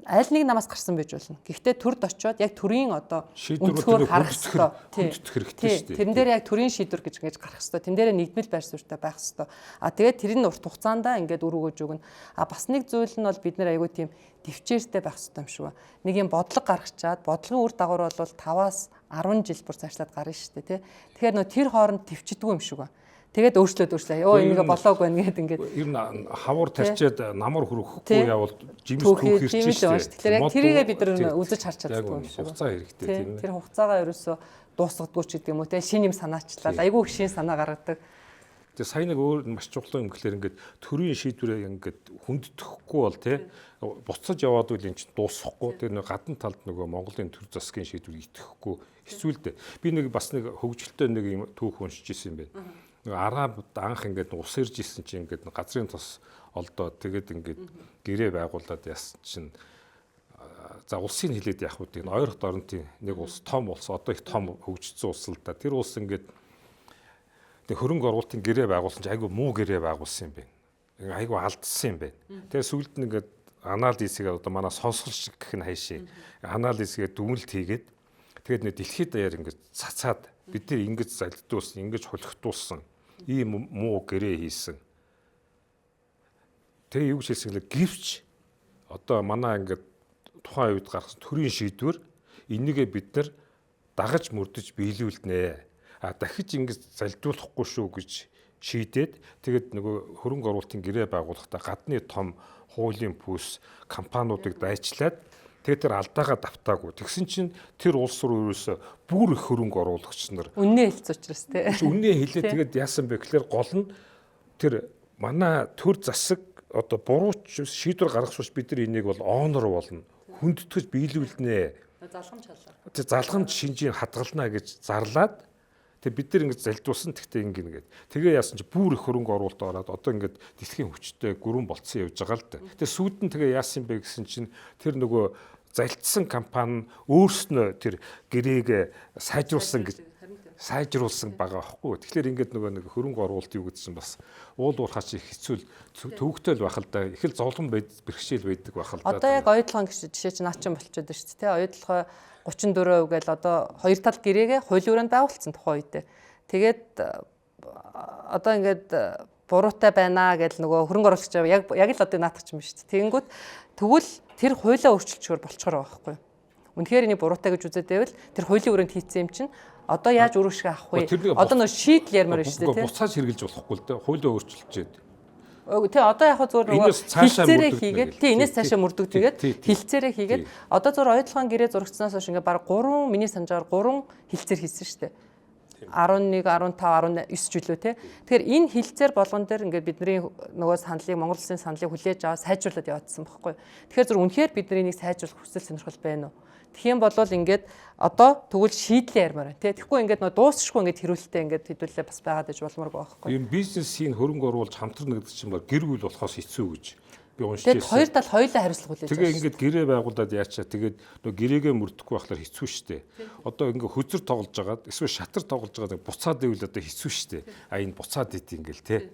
аль нэг намаас гарсан байж болно. Гэхдээ төрд очиод яг төрийн одоо өнцгөр харах хэрэгтэй.
Хэрэгтэй шүү дээ.
Тэрэн дээр яг төрийн шийдвэр гэж ингэж гарах хэрэгтэй. Тэн дээр нэгдмэл байр суурьтай байх хэрэгтэй. А тэгээд тэр нь урт хугацаанд ингээд үр өгөөж өгнө. А бас нэг зүйл нь бол бид нар айгүй тийм төвчээртэй байх хэрэгтэй юм шиг ба. Нэг юм бодлого гаргачаад бодлогын үр дагавар бол 5-аас 10 жил бүр цаашлаад гарна шүү дээ, тий. Тэгэхээр нөө тэр хооронд төвчдгүү юм шиг ба. Тэгээд өөрчлөөд. Йоо энийг болоог байна гэд ингээд.
Ер нь хавуур тарчаад намар хөрөхгүй явбал жимс түүх ирж шүү дээ.
Тэгэхээр яг тэрийгээ бид нар үзэж харж чаддгүй юм шиг.
Хугацаа хэрэгтэй тийм ээ.
Тэр хугацаагаа ерөөсөө дуусгадгүй ч гэдэг юм уу те шинэ юм санаачлал айгүй их шинэ санаа гаргадаг.
Тэгээ сая нэг өөр маш чухал юм гэхлээр ингээд төрийн шийдвэрээ ингээд хүндэтгэхгүй бол те буцаж яваад үл эн чинь дуусахгүй. Тэгээ нэг гадна талд нөгөө Монголын төр засгийн шийдвэр итгэхгүй хэцүү л дээ. Би нэг бас нэг хөгжилтэй нэг юм түүх уншиж исэн юм байна. Нэг араб анх ингээд ус ирж исэн чинь ингээд газрын тос олдоод тэгээд ингээд гэрээ байгуулад яасан чинь за улсын хилээд яах вэ? Энэ ойрхон оронтын нэг улс том улс одоо их том хөгжсөн улс л да. Тэр улс ингээд тэг хөрөнгө оруулалтын гэрээ байгуулсан чинь айгүй муу гэрээ байгуулсан юм байна. Айгүй алдсан юм байна. Тэгээ сүүлд нь ингээд анализ хийгээд одоо манай сонсгол шиг гэх нь хайшээ. Анализ хийгээд дүгнэлт хийгээд тэгээд нэг дэлхийд даяар ингээд цацаад бид нар ингэж залдуулсан, ингэж хулигтуулсан, ийм муу гэрээ хийсэн. Тэгээ юу гэж хэлсэн гэлээ гэвч одоо манай ингээд тухайн үед гаргасан төрийн шийдвэр энийгээ бид нар дагаж мөрдөж биелүүлнэ. А дахиж ингэж залдуулахгүй шүү гэж шийдээд тэгээд нөгөө хөрөнгө оруулалтын гэрээ байгуулахдаа гадны том хуулийн пүс компаниудыг дайчлаад тэгээд тэр алдаагаа давтаагүй. Тэгсэн чинь тэр улс руу ерөөсө бүр их хөрөнгө оруулагч нар
үннээ хэлсэн учраас тий.
Үннээ хэлээ тэгээд яасан бэ гэхлээр гол нь тэр Манай төр засаг одоо бурууч шийдвэр гаргах бид нар энийг бол онор болно. Хүндэтгэж биелүүлнэ.
Залгамж халаа.
Тэг залгамж шинжийг хадгална гэж зарлаад тэг бид нар ингэж залдуулсан, тэгтээ ингэнэ гэд. Тэгээ яасан чи бүр их хөрөнгө оруулалт ороод одоо ингээд дэлхийн хүчтэй гүрэн болцсон явж байгаа л да. Тэгээ сүйд нь тэгээ яасан бэ гэсэн чинь тэр нөгөө залдсан компани өөрснөө тэр гэрээг сайжруулсан гэж сайжруулсан байгаа байхгүй. Тэгэхээр ингээд нөгөө нэг хөрөнгө оруулалт юу гэдсэн бас уул уурхай чи их хэцүү төвөгтэй л байх л да. Их л зовлон бэрхшээл байдаг байх л да.
Одоо яг оюутлогын жишээ чинь наад чинь болчиход байна шүү дээ. Оюутлогоо 34% гээл одоо хоёр тал гэрээгээ хуулийн өрөөнд байгуулсан тухайн үедээ. Тэгээд одоо ингээд буруутай байна гэж нөгөө хөрөнгө оруулагч яг л одоо наадах чинь биш шүү дээ. Тэгэнгүүт тэгвэл тэр хуулиа өөрчилчөөр болчихоор байгаа байхгүй юу? Үнэхээр энийг буруутай гэж үзээд байвал тэр хуулийн өрөөнд хийцэн юм чинь одоо яаж үр ашиг авах вэ? Одоо нөө шийдэл ярмаар байна шүү дээ, тийм.
Буцааж хэрэгжилж болохгүй л дээ. Хуулиа өөрчилчээд.
Тий, одоо яг зүгээр нөгөө хилцээрээ хийгээд, тий, энэс цаашаа мөрдөгдөгээд хилцээрээ хийгээд одоо зүгээр оюутлогын гэрээ зурагцсанаас хойш ингээ баг 3 миний санджаар 3 хилцээр хийсэн шүү дээ. 11, 15, 19 жилүү те. Тэгэхээр энэ хилцээр болгон дээр ингээд бидний нөгөө саналыг Монгол улсын саналыг хүлээж аваад сайжруулад яваадсан байхгүй. Тэгэхээр зүр үнэхээр бидний нэг сайжруулах хүсэл сонирхол байна уу? Тэгэх юм бол ингээд одоо тэгвэл шийдлээ ярмаар байна те. Тэгэхгүй ингээд нөгөө дуусшгүй ингээд хэрүүлэлтэй ингээд хэдүүлээ бас байгаад иж болмооргүй байхгүй.
Ийм бизнесийн хөрөнгө оруулж хамтрана гэдэг чинь баг гэр бүл болохоос хэцүү гэж би уншиж
байсан. Тэгээд хоёр тал хоёулаа хариуцлага хүлээж
авах. Тэгээ ингээд гэрээ байгуулад яачаа тэгээд нөгөө гэрээгээ мөрдөхгүй байхлаар хэцүү шттэ. Одоо ингээд хөзөр тоглож агаад эсвэл шатар тоглож агаад буцаад ивэл одоо хэцүү шттэ. А энэ буцаад ид ингээл те.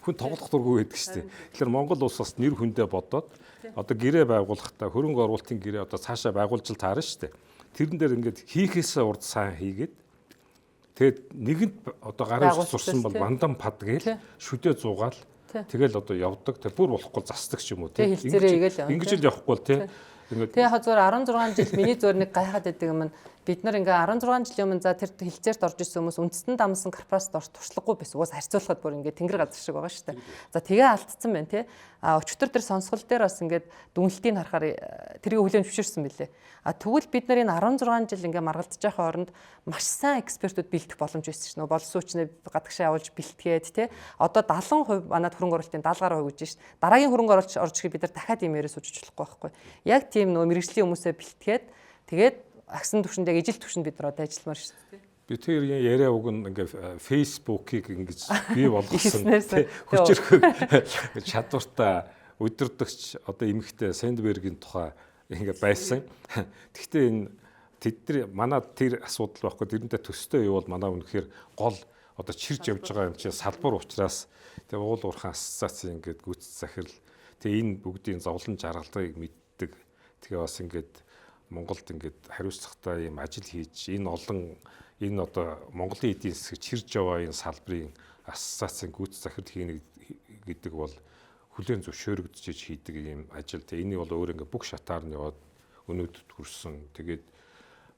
Хүн тоглох дургүй байдаг шттэ. Тэгэхээр Монгол улс бас нэр хүндээ бодоод одоо гэрээ байгуулахдаа хөрөнгө оруулалтын гэрээ одоо цаашаа байгуулж л таарна шттэ. Тэрэн дээр ингээд хийхээсээ урд сайн хийгээд тэгээд нэгэнт одоо гарын үс сурсан бол вандан пад гээл шүдэ зуугаал тэгэл одоо явдаг. Тэр бүр болохгүй засдаг ч юм уу
тий.
Ингэж л явахгүй л тий.
Ингээд тэгээ хазуур 16 жил миний зөөр нэг гайхаад байдаг юм нь бид нар ингээ 16 жилийн өмнө за тэр хилцээрт орж ирсэн хүмүүс үндэстэн дамсан корпорацид орж туршлагагүй байсан. Угаас харьцуулахад бүр ингээ тэнгэр газар шиг байгаа шүү дээ. За тэгээ алдсан байна тий. А өчтөр тэр сонсгол дээр бас ингээд дүнэлтийг харахаар тэрийг хүлээн зөвшөөрсөн билээ. А тэгвэл бид нар энэ 16 жил ингээ маргалдаж байхын оронд маш сайн экспертүүд бэлтгэх боломж байсан шин. Боловсруучныг гадагшаа явуулж бэлтгээд тий. Одоо 70% манад хөрөнгө оруулалтын 70 гаруй хувь гэж шин. Дараагийн хөрөнгө оруулалт орж ирэхэд бид нар дахиад ийм яриа сууж болохгүй байхгүй. Яг тийм нөгөө мэрэгжлийн хүмүүсээ бэлтгээд тэгээд агсан түвшинд яг ижил түвшинд бид нар одоо ажилламаар шүү дээ.
Би тэр яриа уг нь ингээ Facebook-ийг ингэж бий болгосон хүчирхэг чадвартай удирдагч одоо эмэгтэй Сэндбергийн тухай ингээ байсан. Гэхдээ энэ тэд нар манай тэр асуудал байхгүй, тэрнтэй төстэй юу бол манай үнэхээр гол одоо чирж явж байгаа юм чинь салбар учраас тэгээ уул уурхайн ассоциац ингээд гүйцэд захирал тэгээ энэ бүгдийн зовлон жаргалгыг мэддэг. Тэгээ бас ингээд Монголд ингээд хариуцлагатай юм ажил хийж энэ олон энэ одоо Монголын эдийн засаг чирж яваа энэ салбарын ассоциацийн гүйцэд захирал хийнэ гэдэг бол хүлээн зөвшөөрөгдөж хийдэг юм ажил. Тэгээ энийг бол өөр ингээд бүх шатаар нь яваад өнөөдөд хүрсэн. Тэгээд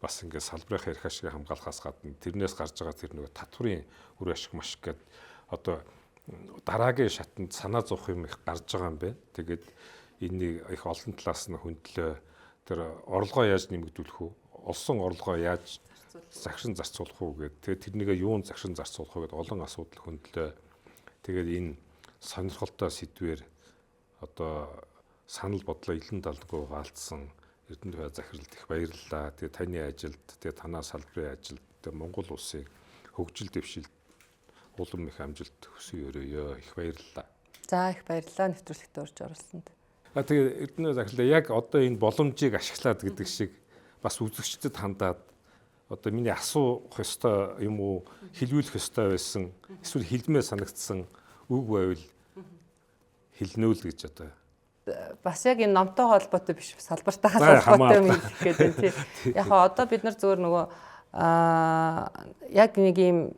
бас ингээд салбарын эрх ашиг хамгаалахаас гадна тэрнээс гарч байгаа тэр нөгөө татврын үр ашиг маш гээд одоо дараагийн шатанд санаа зовх юм их гарч байгаа юм байна. Тэгээд энийг их олон талаас нь хөндлөө. Тэр орлогоо яаж нэмэгдүүлэх үү? Олсон орлогоо яаж загшин зарцуулах уу гэдэг. Тэгээд тэрнийгээ юун загшин зарцуулах уу гэдэг олон асуудал хөндлөө. Тэгээд энэ сонирхолтой сэдвээр одоо санал бодлоо илэн далдгүй хаалцсан Эрдэнэ туяа захиралд их баярлалаа. Тэгээд таны ажилд, тэгээд танаа салбарын ажилд, тэгээд Монгол улсын хөгжил дэвшилд улам их амжилт хүсье өрөөё. Их баярлалаа.
За их баярлалаа нэвтрүүлэгт орж оролцсонд.
Тэгээ Эрдэнэ захирлаа яг одоо энэ боломжийг ашиглаад гэдэг шиг бас үзэгчдэд хандаад одоо миний асуух ёстой юм уу, хэлвүүлэх ёстой байсан, эсвэл хэлмээ санагдсан үг байвал хэлнэ үл гэж одоо.
Бас яг энэ номтой холбоотой биш, салбартайхаа холбоотой юм хэлэх гээд байна тий. Яг одоо бид нар зөвөр нөгөө яг нэг юм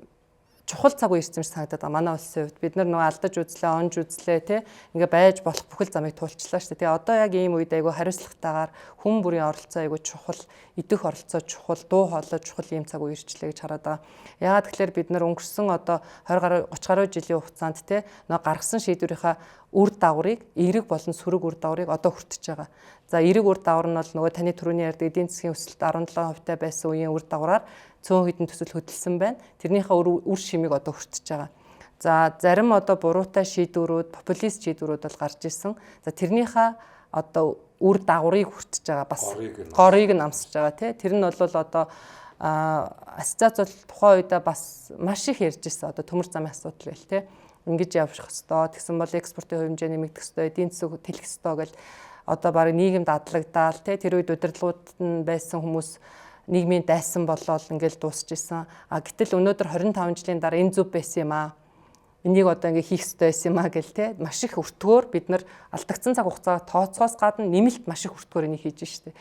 чухал цаг үе ирсэн юм шиг санагдаад байгаа. Манай улсын хувьд бид нар нөгөө алдаж үзлээ, онж үзлээ тий. Ингээ байж болох бүхэл замыг туулчлаа шүү дээ. Тэгээ одоо яг ийм үед айгүй хариуцлагатайгаар хүн бүрийн оролцоо айгүй чухал, идэх оролцоо чухал, дуу хоолой чухал ийм цаг үе ирчлээ гэж хараад байгаа. Яагаад тэгэхээр бид нар өнгөрсөн одоо 20 гаруй 30 гаруй жилийн хугацаанд тий нөгөө гаргасан шийдвэрийнхаа үр дагаврыг, эерэг болон сөрөг үр дагаврыг одоо хүртэж байгаа. За эерэг үр дагавар нь бол нөгөө таны түрүүний ярьдаг эдийн засгийн өсөлт 17% байсан үеийн үр дагавраар цөөн хэдэн төсөл хөдөлсөн байна. Тэрнийхээ үр шимийг одоо хүртэж байгаа. За зарим одоо буруутай шийдвэрүүд, популист шийдвэрүүд бол гарч исэн. За тэрнийхээ одоо үр дагаврыг хүртэж байгаа бас горыг нь амсаж байгаа тий. Тэр нь бол одоо ассоциац бол тухайн үедээ бас маш их ярьж ирсэн. Одоо төмөр замын асуудал гэл тий. Ингэж явах хэвээр. Тэгсэн бол экспортын хувь хэмжээ нэмэгдэх хэвээр, эдийн засаг тэлэх хэвээр гэл одоо баг нийгэмд адлагдаал тий. Тэр үед удирдлагууд нь байсан хүмүүс нийгмийн дайсан болоод ингээл дуусч исэн. А гэтэл өнөөдөр 25 жилийн дараа энэ зөв байсан юм аа. Энийг одоо ингээ хийх ёстой байсан юм а гэл те маш их өртгөөр бид нар алдагдсан цаг хугацаа тооцоос гадна нэмэлт маш их өртгөөр энийг хийж штэ.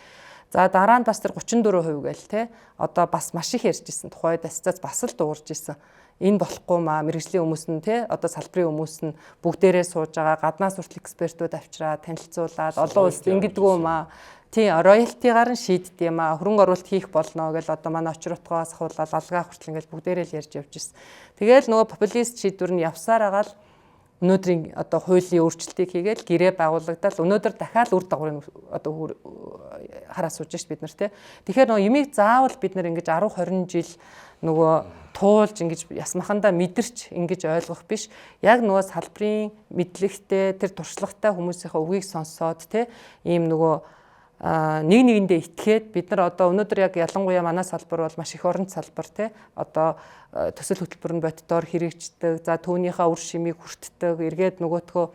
За дараа нь бас тэр 34% гээл те одоо бас маш их ярьж исэн. Тухайд ассоциац бас л дуугарч исэн. Энэ болохгүй маа мэрэгжлийн хүмүүс нь те одоо салбарын хүмүүс нь бүгдээрээ сууж байгаа гаднаас хүртэл экспертүүд авчираа танилцуулаад олон улсад ингэдэггүй юм аа. Тийм роялтигаар нь шийддэг юм аа. Хөрөнгө оруулалт хийх болно гэл одоо манай очир утгаас ахуулаад алгаа хүртэл ингээл бүгдээрээ л ярьж явж ирсэн. Тэгээл нөгөө популист шийдвэр нь явсаар агаал өнөөдрийн одоо хуулийн өөрчлөлтийг хийгээл гэрээ байгуулагдал өнөөдөр дахиад үр дагаврыг одоо хараа сууж шít бид нар те. Тэгэхээр нөгөө ямиг заавал бид нар ингэж 10 20 жил нөгөө туулж ингэж ясмахандаа мэдэрч ингэж ойлгох биш. Яг нөгөө салбарын мэдлэгтэй тэр туршлагатай хүмүүсийнхээ үгийг сонсоод те ийм нөгөө нэг нэгэндээ итгээд бид нар одоо өнөөдөр яг ялангуяа манай салбар бол маш их оронт салбар те одоо төсөл хөтөлбөр нь боддоор хэрэгждэг. За түүнийхээ үр шимийг хүртдэг. Эргээд нөгөөтгөө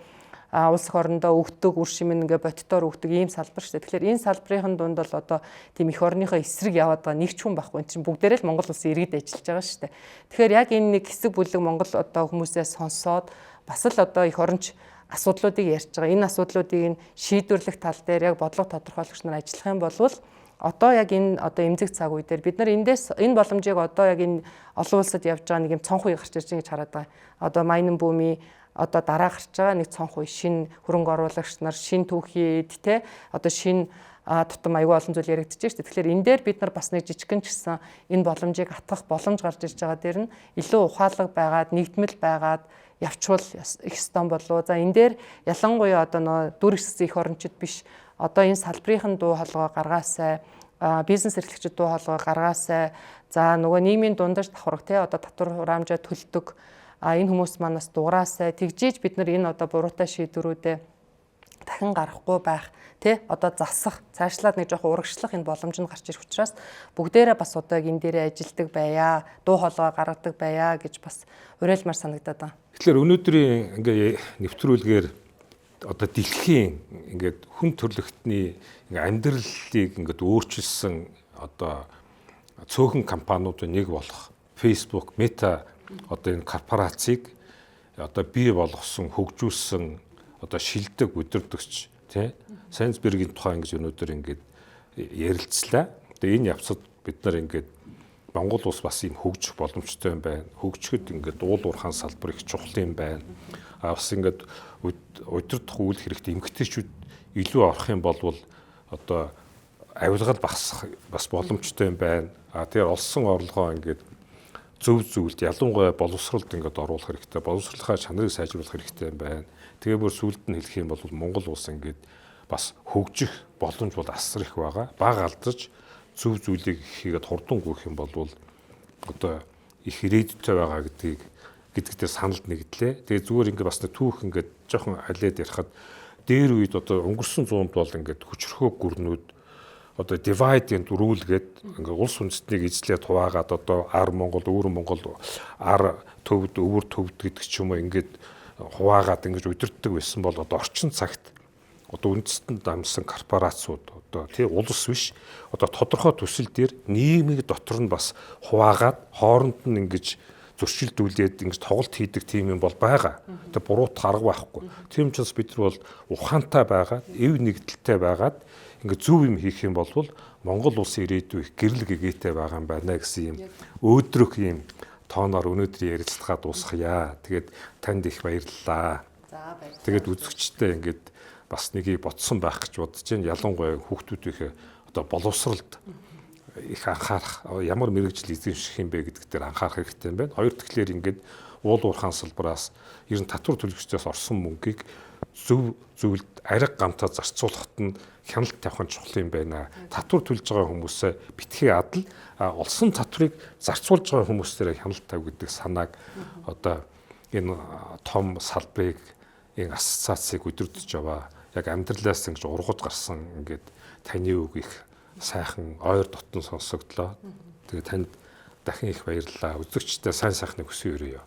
улс их орондоо өгдөг үр шим нь ингээ боддоор өгдөг ийм салбар шүү дээ. Тэгэхээр энэ салбарын дунд бол одоо тийм эх орныхоо эсрэг яваад байгаа нэг ч хүн байхгүй. Энэ чинь бүгдээрээ л Монгол улсын иргэд ажиллаж байгаа шүү дээ. Тэгэхээр яг энэ нэг хэсэг бүлэг Монгол одоо хүмүүсээ сонсоод бас л одоо эх оронч асуудлуудыг ярьж байгаа. Энэ асуудлуудыг нь шийдвэрлэх тал дээр яг бодлого тодорхойлогч нар ажиллах юм бол одоо яг энэ одоо эмзэг цаг үе дээр бид нар эндээс энэ боломжийг одоо яг энэ олон улсад явж байгаа нэг юм цонх үе гарч ирж байгаа гэж хараад байгаа. Одоо майнинг бүүмийн одоо дараа гарч байгаа нэг цонх үе шинэ хөрөнгө оруулагч нар, шинэ түүхий эд те одоо шинэ тутам аюул олон зүйл яригдчихэж шүү дээ. Тэгэхээр энэ дээр бид нар бас нэг жижигхэн ч гэсэн энэ боломжийг атгах боломж гарч ирж байгаа дээр нь илүү ухаалаг байгаад, нэгдмэл байгаад явчвал их ёстон болов. За энэ дээр ялангуяа одоо нөө дүр эссэн их орончид биш. Одоо энэ салбарын дуу хоолой гаргаасай, бизнес эрхлэгчид дуу хоолой гаргаасай. За нөгөө нийгмийн дундаж давхарга те одоо татвар хураамжаа төлдөг. А энэ хүмүүс манаас дуграасай. Тэгжээж бид нар энэ одоо буруутай шийдвэрүүдээ дахин гарахгүй байх тий одоо засах цаашлаад нэг жоох урагшлах энэ боломж нь гарч ирэх учраас бүгдээрээ бас одоо яг энэ дээрээ ажилдаг байя, дуу хоолой гаргадаг байя гэж бас уриалмаар санагдаад байна.
Тэгэхээр өнөөдрийн ингээ нэвтрүүлгээр одоо дэлхийн ингээд хүн төрлөختний ингээ амьдралыг ингээд өөрчилсөн одоо цөөхөн компаниудын нэг болох Facebook, Meta одоо энэ корпорацийг одоо бий болгосон, хөгжүүлсэн одоо шилдэг удирдагч тий Сайнсбергийн тухай ингэж өнөөдөр ингээд ярилцлаа. Тэгээ энэ явцад бид нар ингээд Монгол улс бас ийм хөгжих боломжтой юм байна. Хөгжихэд ингээд уул уурхаан салбар их чухал юм байна. А бас ингээд удирдах үйл хэрэгт эмгтээчүүд илүү орох юм бол одоо авилгал багасах бас боломжтой юм байна. А тэгэхээр олсон орлогоо ингээд зөв зүйлд ялангуяа боловсролд ингээд оруулах хэрэгтэй. Боловсролынхаа чанарыг сайжруулах хэрэгтэй юм байна. Тэгээ бүр сүүлд нь хэлэх юм бол Монгол улс ингээд бас хөгжих боломж бол асар их байгаа. Баг алдаж зөв зүйлийг хийгээд хурдан гүйх юм бол одоо их ирээдүйтэй байгаа гэдгийг гэдэг дээр саналд нэгдлээ. Тэгээ зүгээр ингээд бас нэг түүх ингээд жоохон алиад ярихад дээр үед одоо өнгөрсөн зуунд бол ингээд хүчрхөө гүрнүүд одоо divide and rule гээд ингээд улс үндэстнийг эзлээд хуваагаад одоо ар Монгол, өвөр Монгол, ар төвд, өвөр төвд гэдэг ч юм уу ингээд хуваагаад ингэж удирддаг байсан бол одоо орчин цагт одоо үндэстэнд дамжсан корпорациуд одоо тий улс биш одоо тодорхой төсөл дээр нийгмийг дотор нь бас хуваагаад хооронд нь ингэж зөрчилдүүлээд ингэж тоглолт хийдэг тийм юм бол байгаа. Тэгээ буруутах арга байхгүй. Тийм учраас бид нар бол ухаантай байгаад, эв нэгдэлтэй байгаад ингээд зөв юм хийх юм бол Монгол улсын ирээдүй их гэрэл гэгээтэй байгаа юм байна гэсэн юм өөдрөх юм тооноор өнөөдрийн ярилцлагаа дуусгая. Тэгээд танд их баярлалаа.
За баярлалаа.
Тэгээд үзэгчтэй ингээд бас нэгийг ботсон байх гэж бодож байна. Ялангуяа хүүхдүүдийнхээ одоо боловсролд их анхаарах, ямар мэрэгжил эзэмших юм бэ гэдэг дээр анхаарах хэрэгтэй юм байна. Хоёр тэгэхээр ингээд уул уурхаан салбараас ер нь татвар төлөгчдөөс орсон мөнгийг зөв зүйлд арга гамтаа зарцуулахад нь хяналт тавих нь чухал юм байна. Татвар төлж байгаа хүмүүсээ битгий адал, олсон татварыг зарцуулж байгаа хүмүүстээрээ хяналт тавь гэдэг санааг одоо Энэ том салбарыг, энэ ассоциацийг өдөрдөж яваа. Яг амьдралаас ингэж ургаж гарсан ингээд таны үг их сайхан ойр дотн сонсогдлоо. Тэгээ танд дахин их баярлалаа. Үзэгчдээ сайн сайхныг хүсэн өрөөе.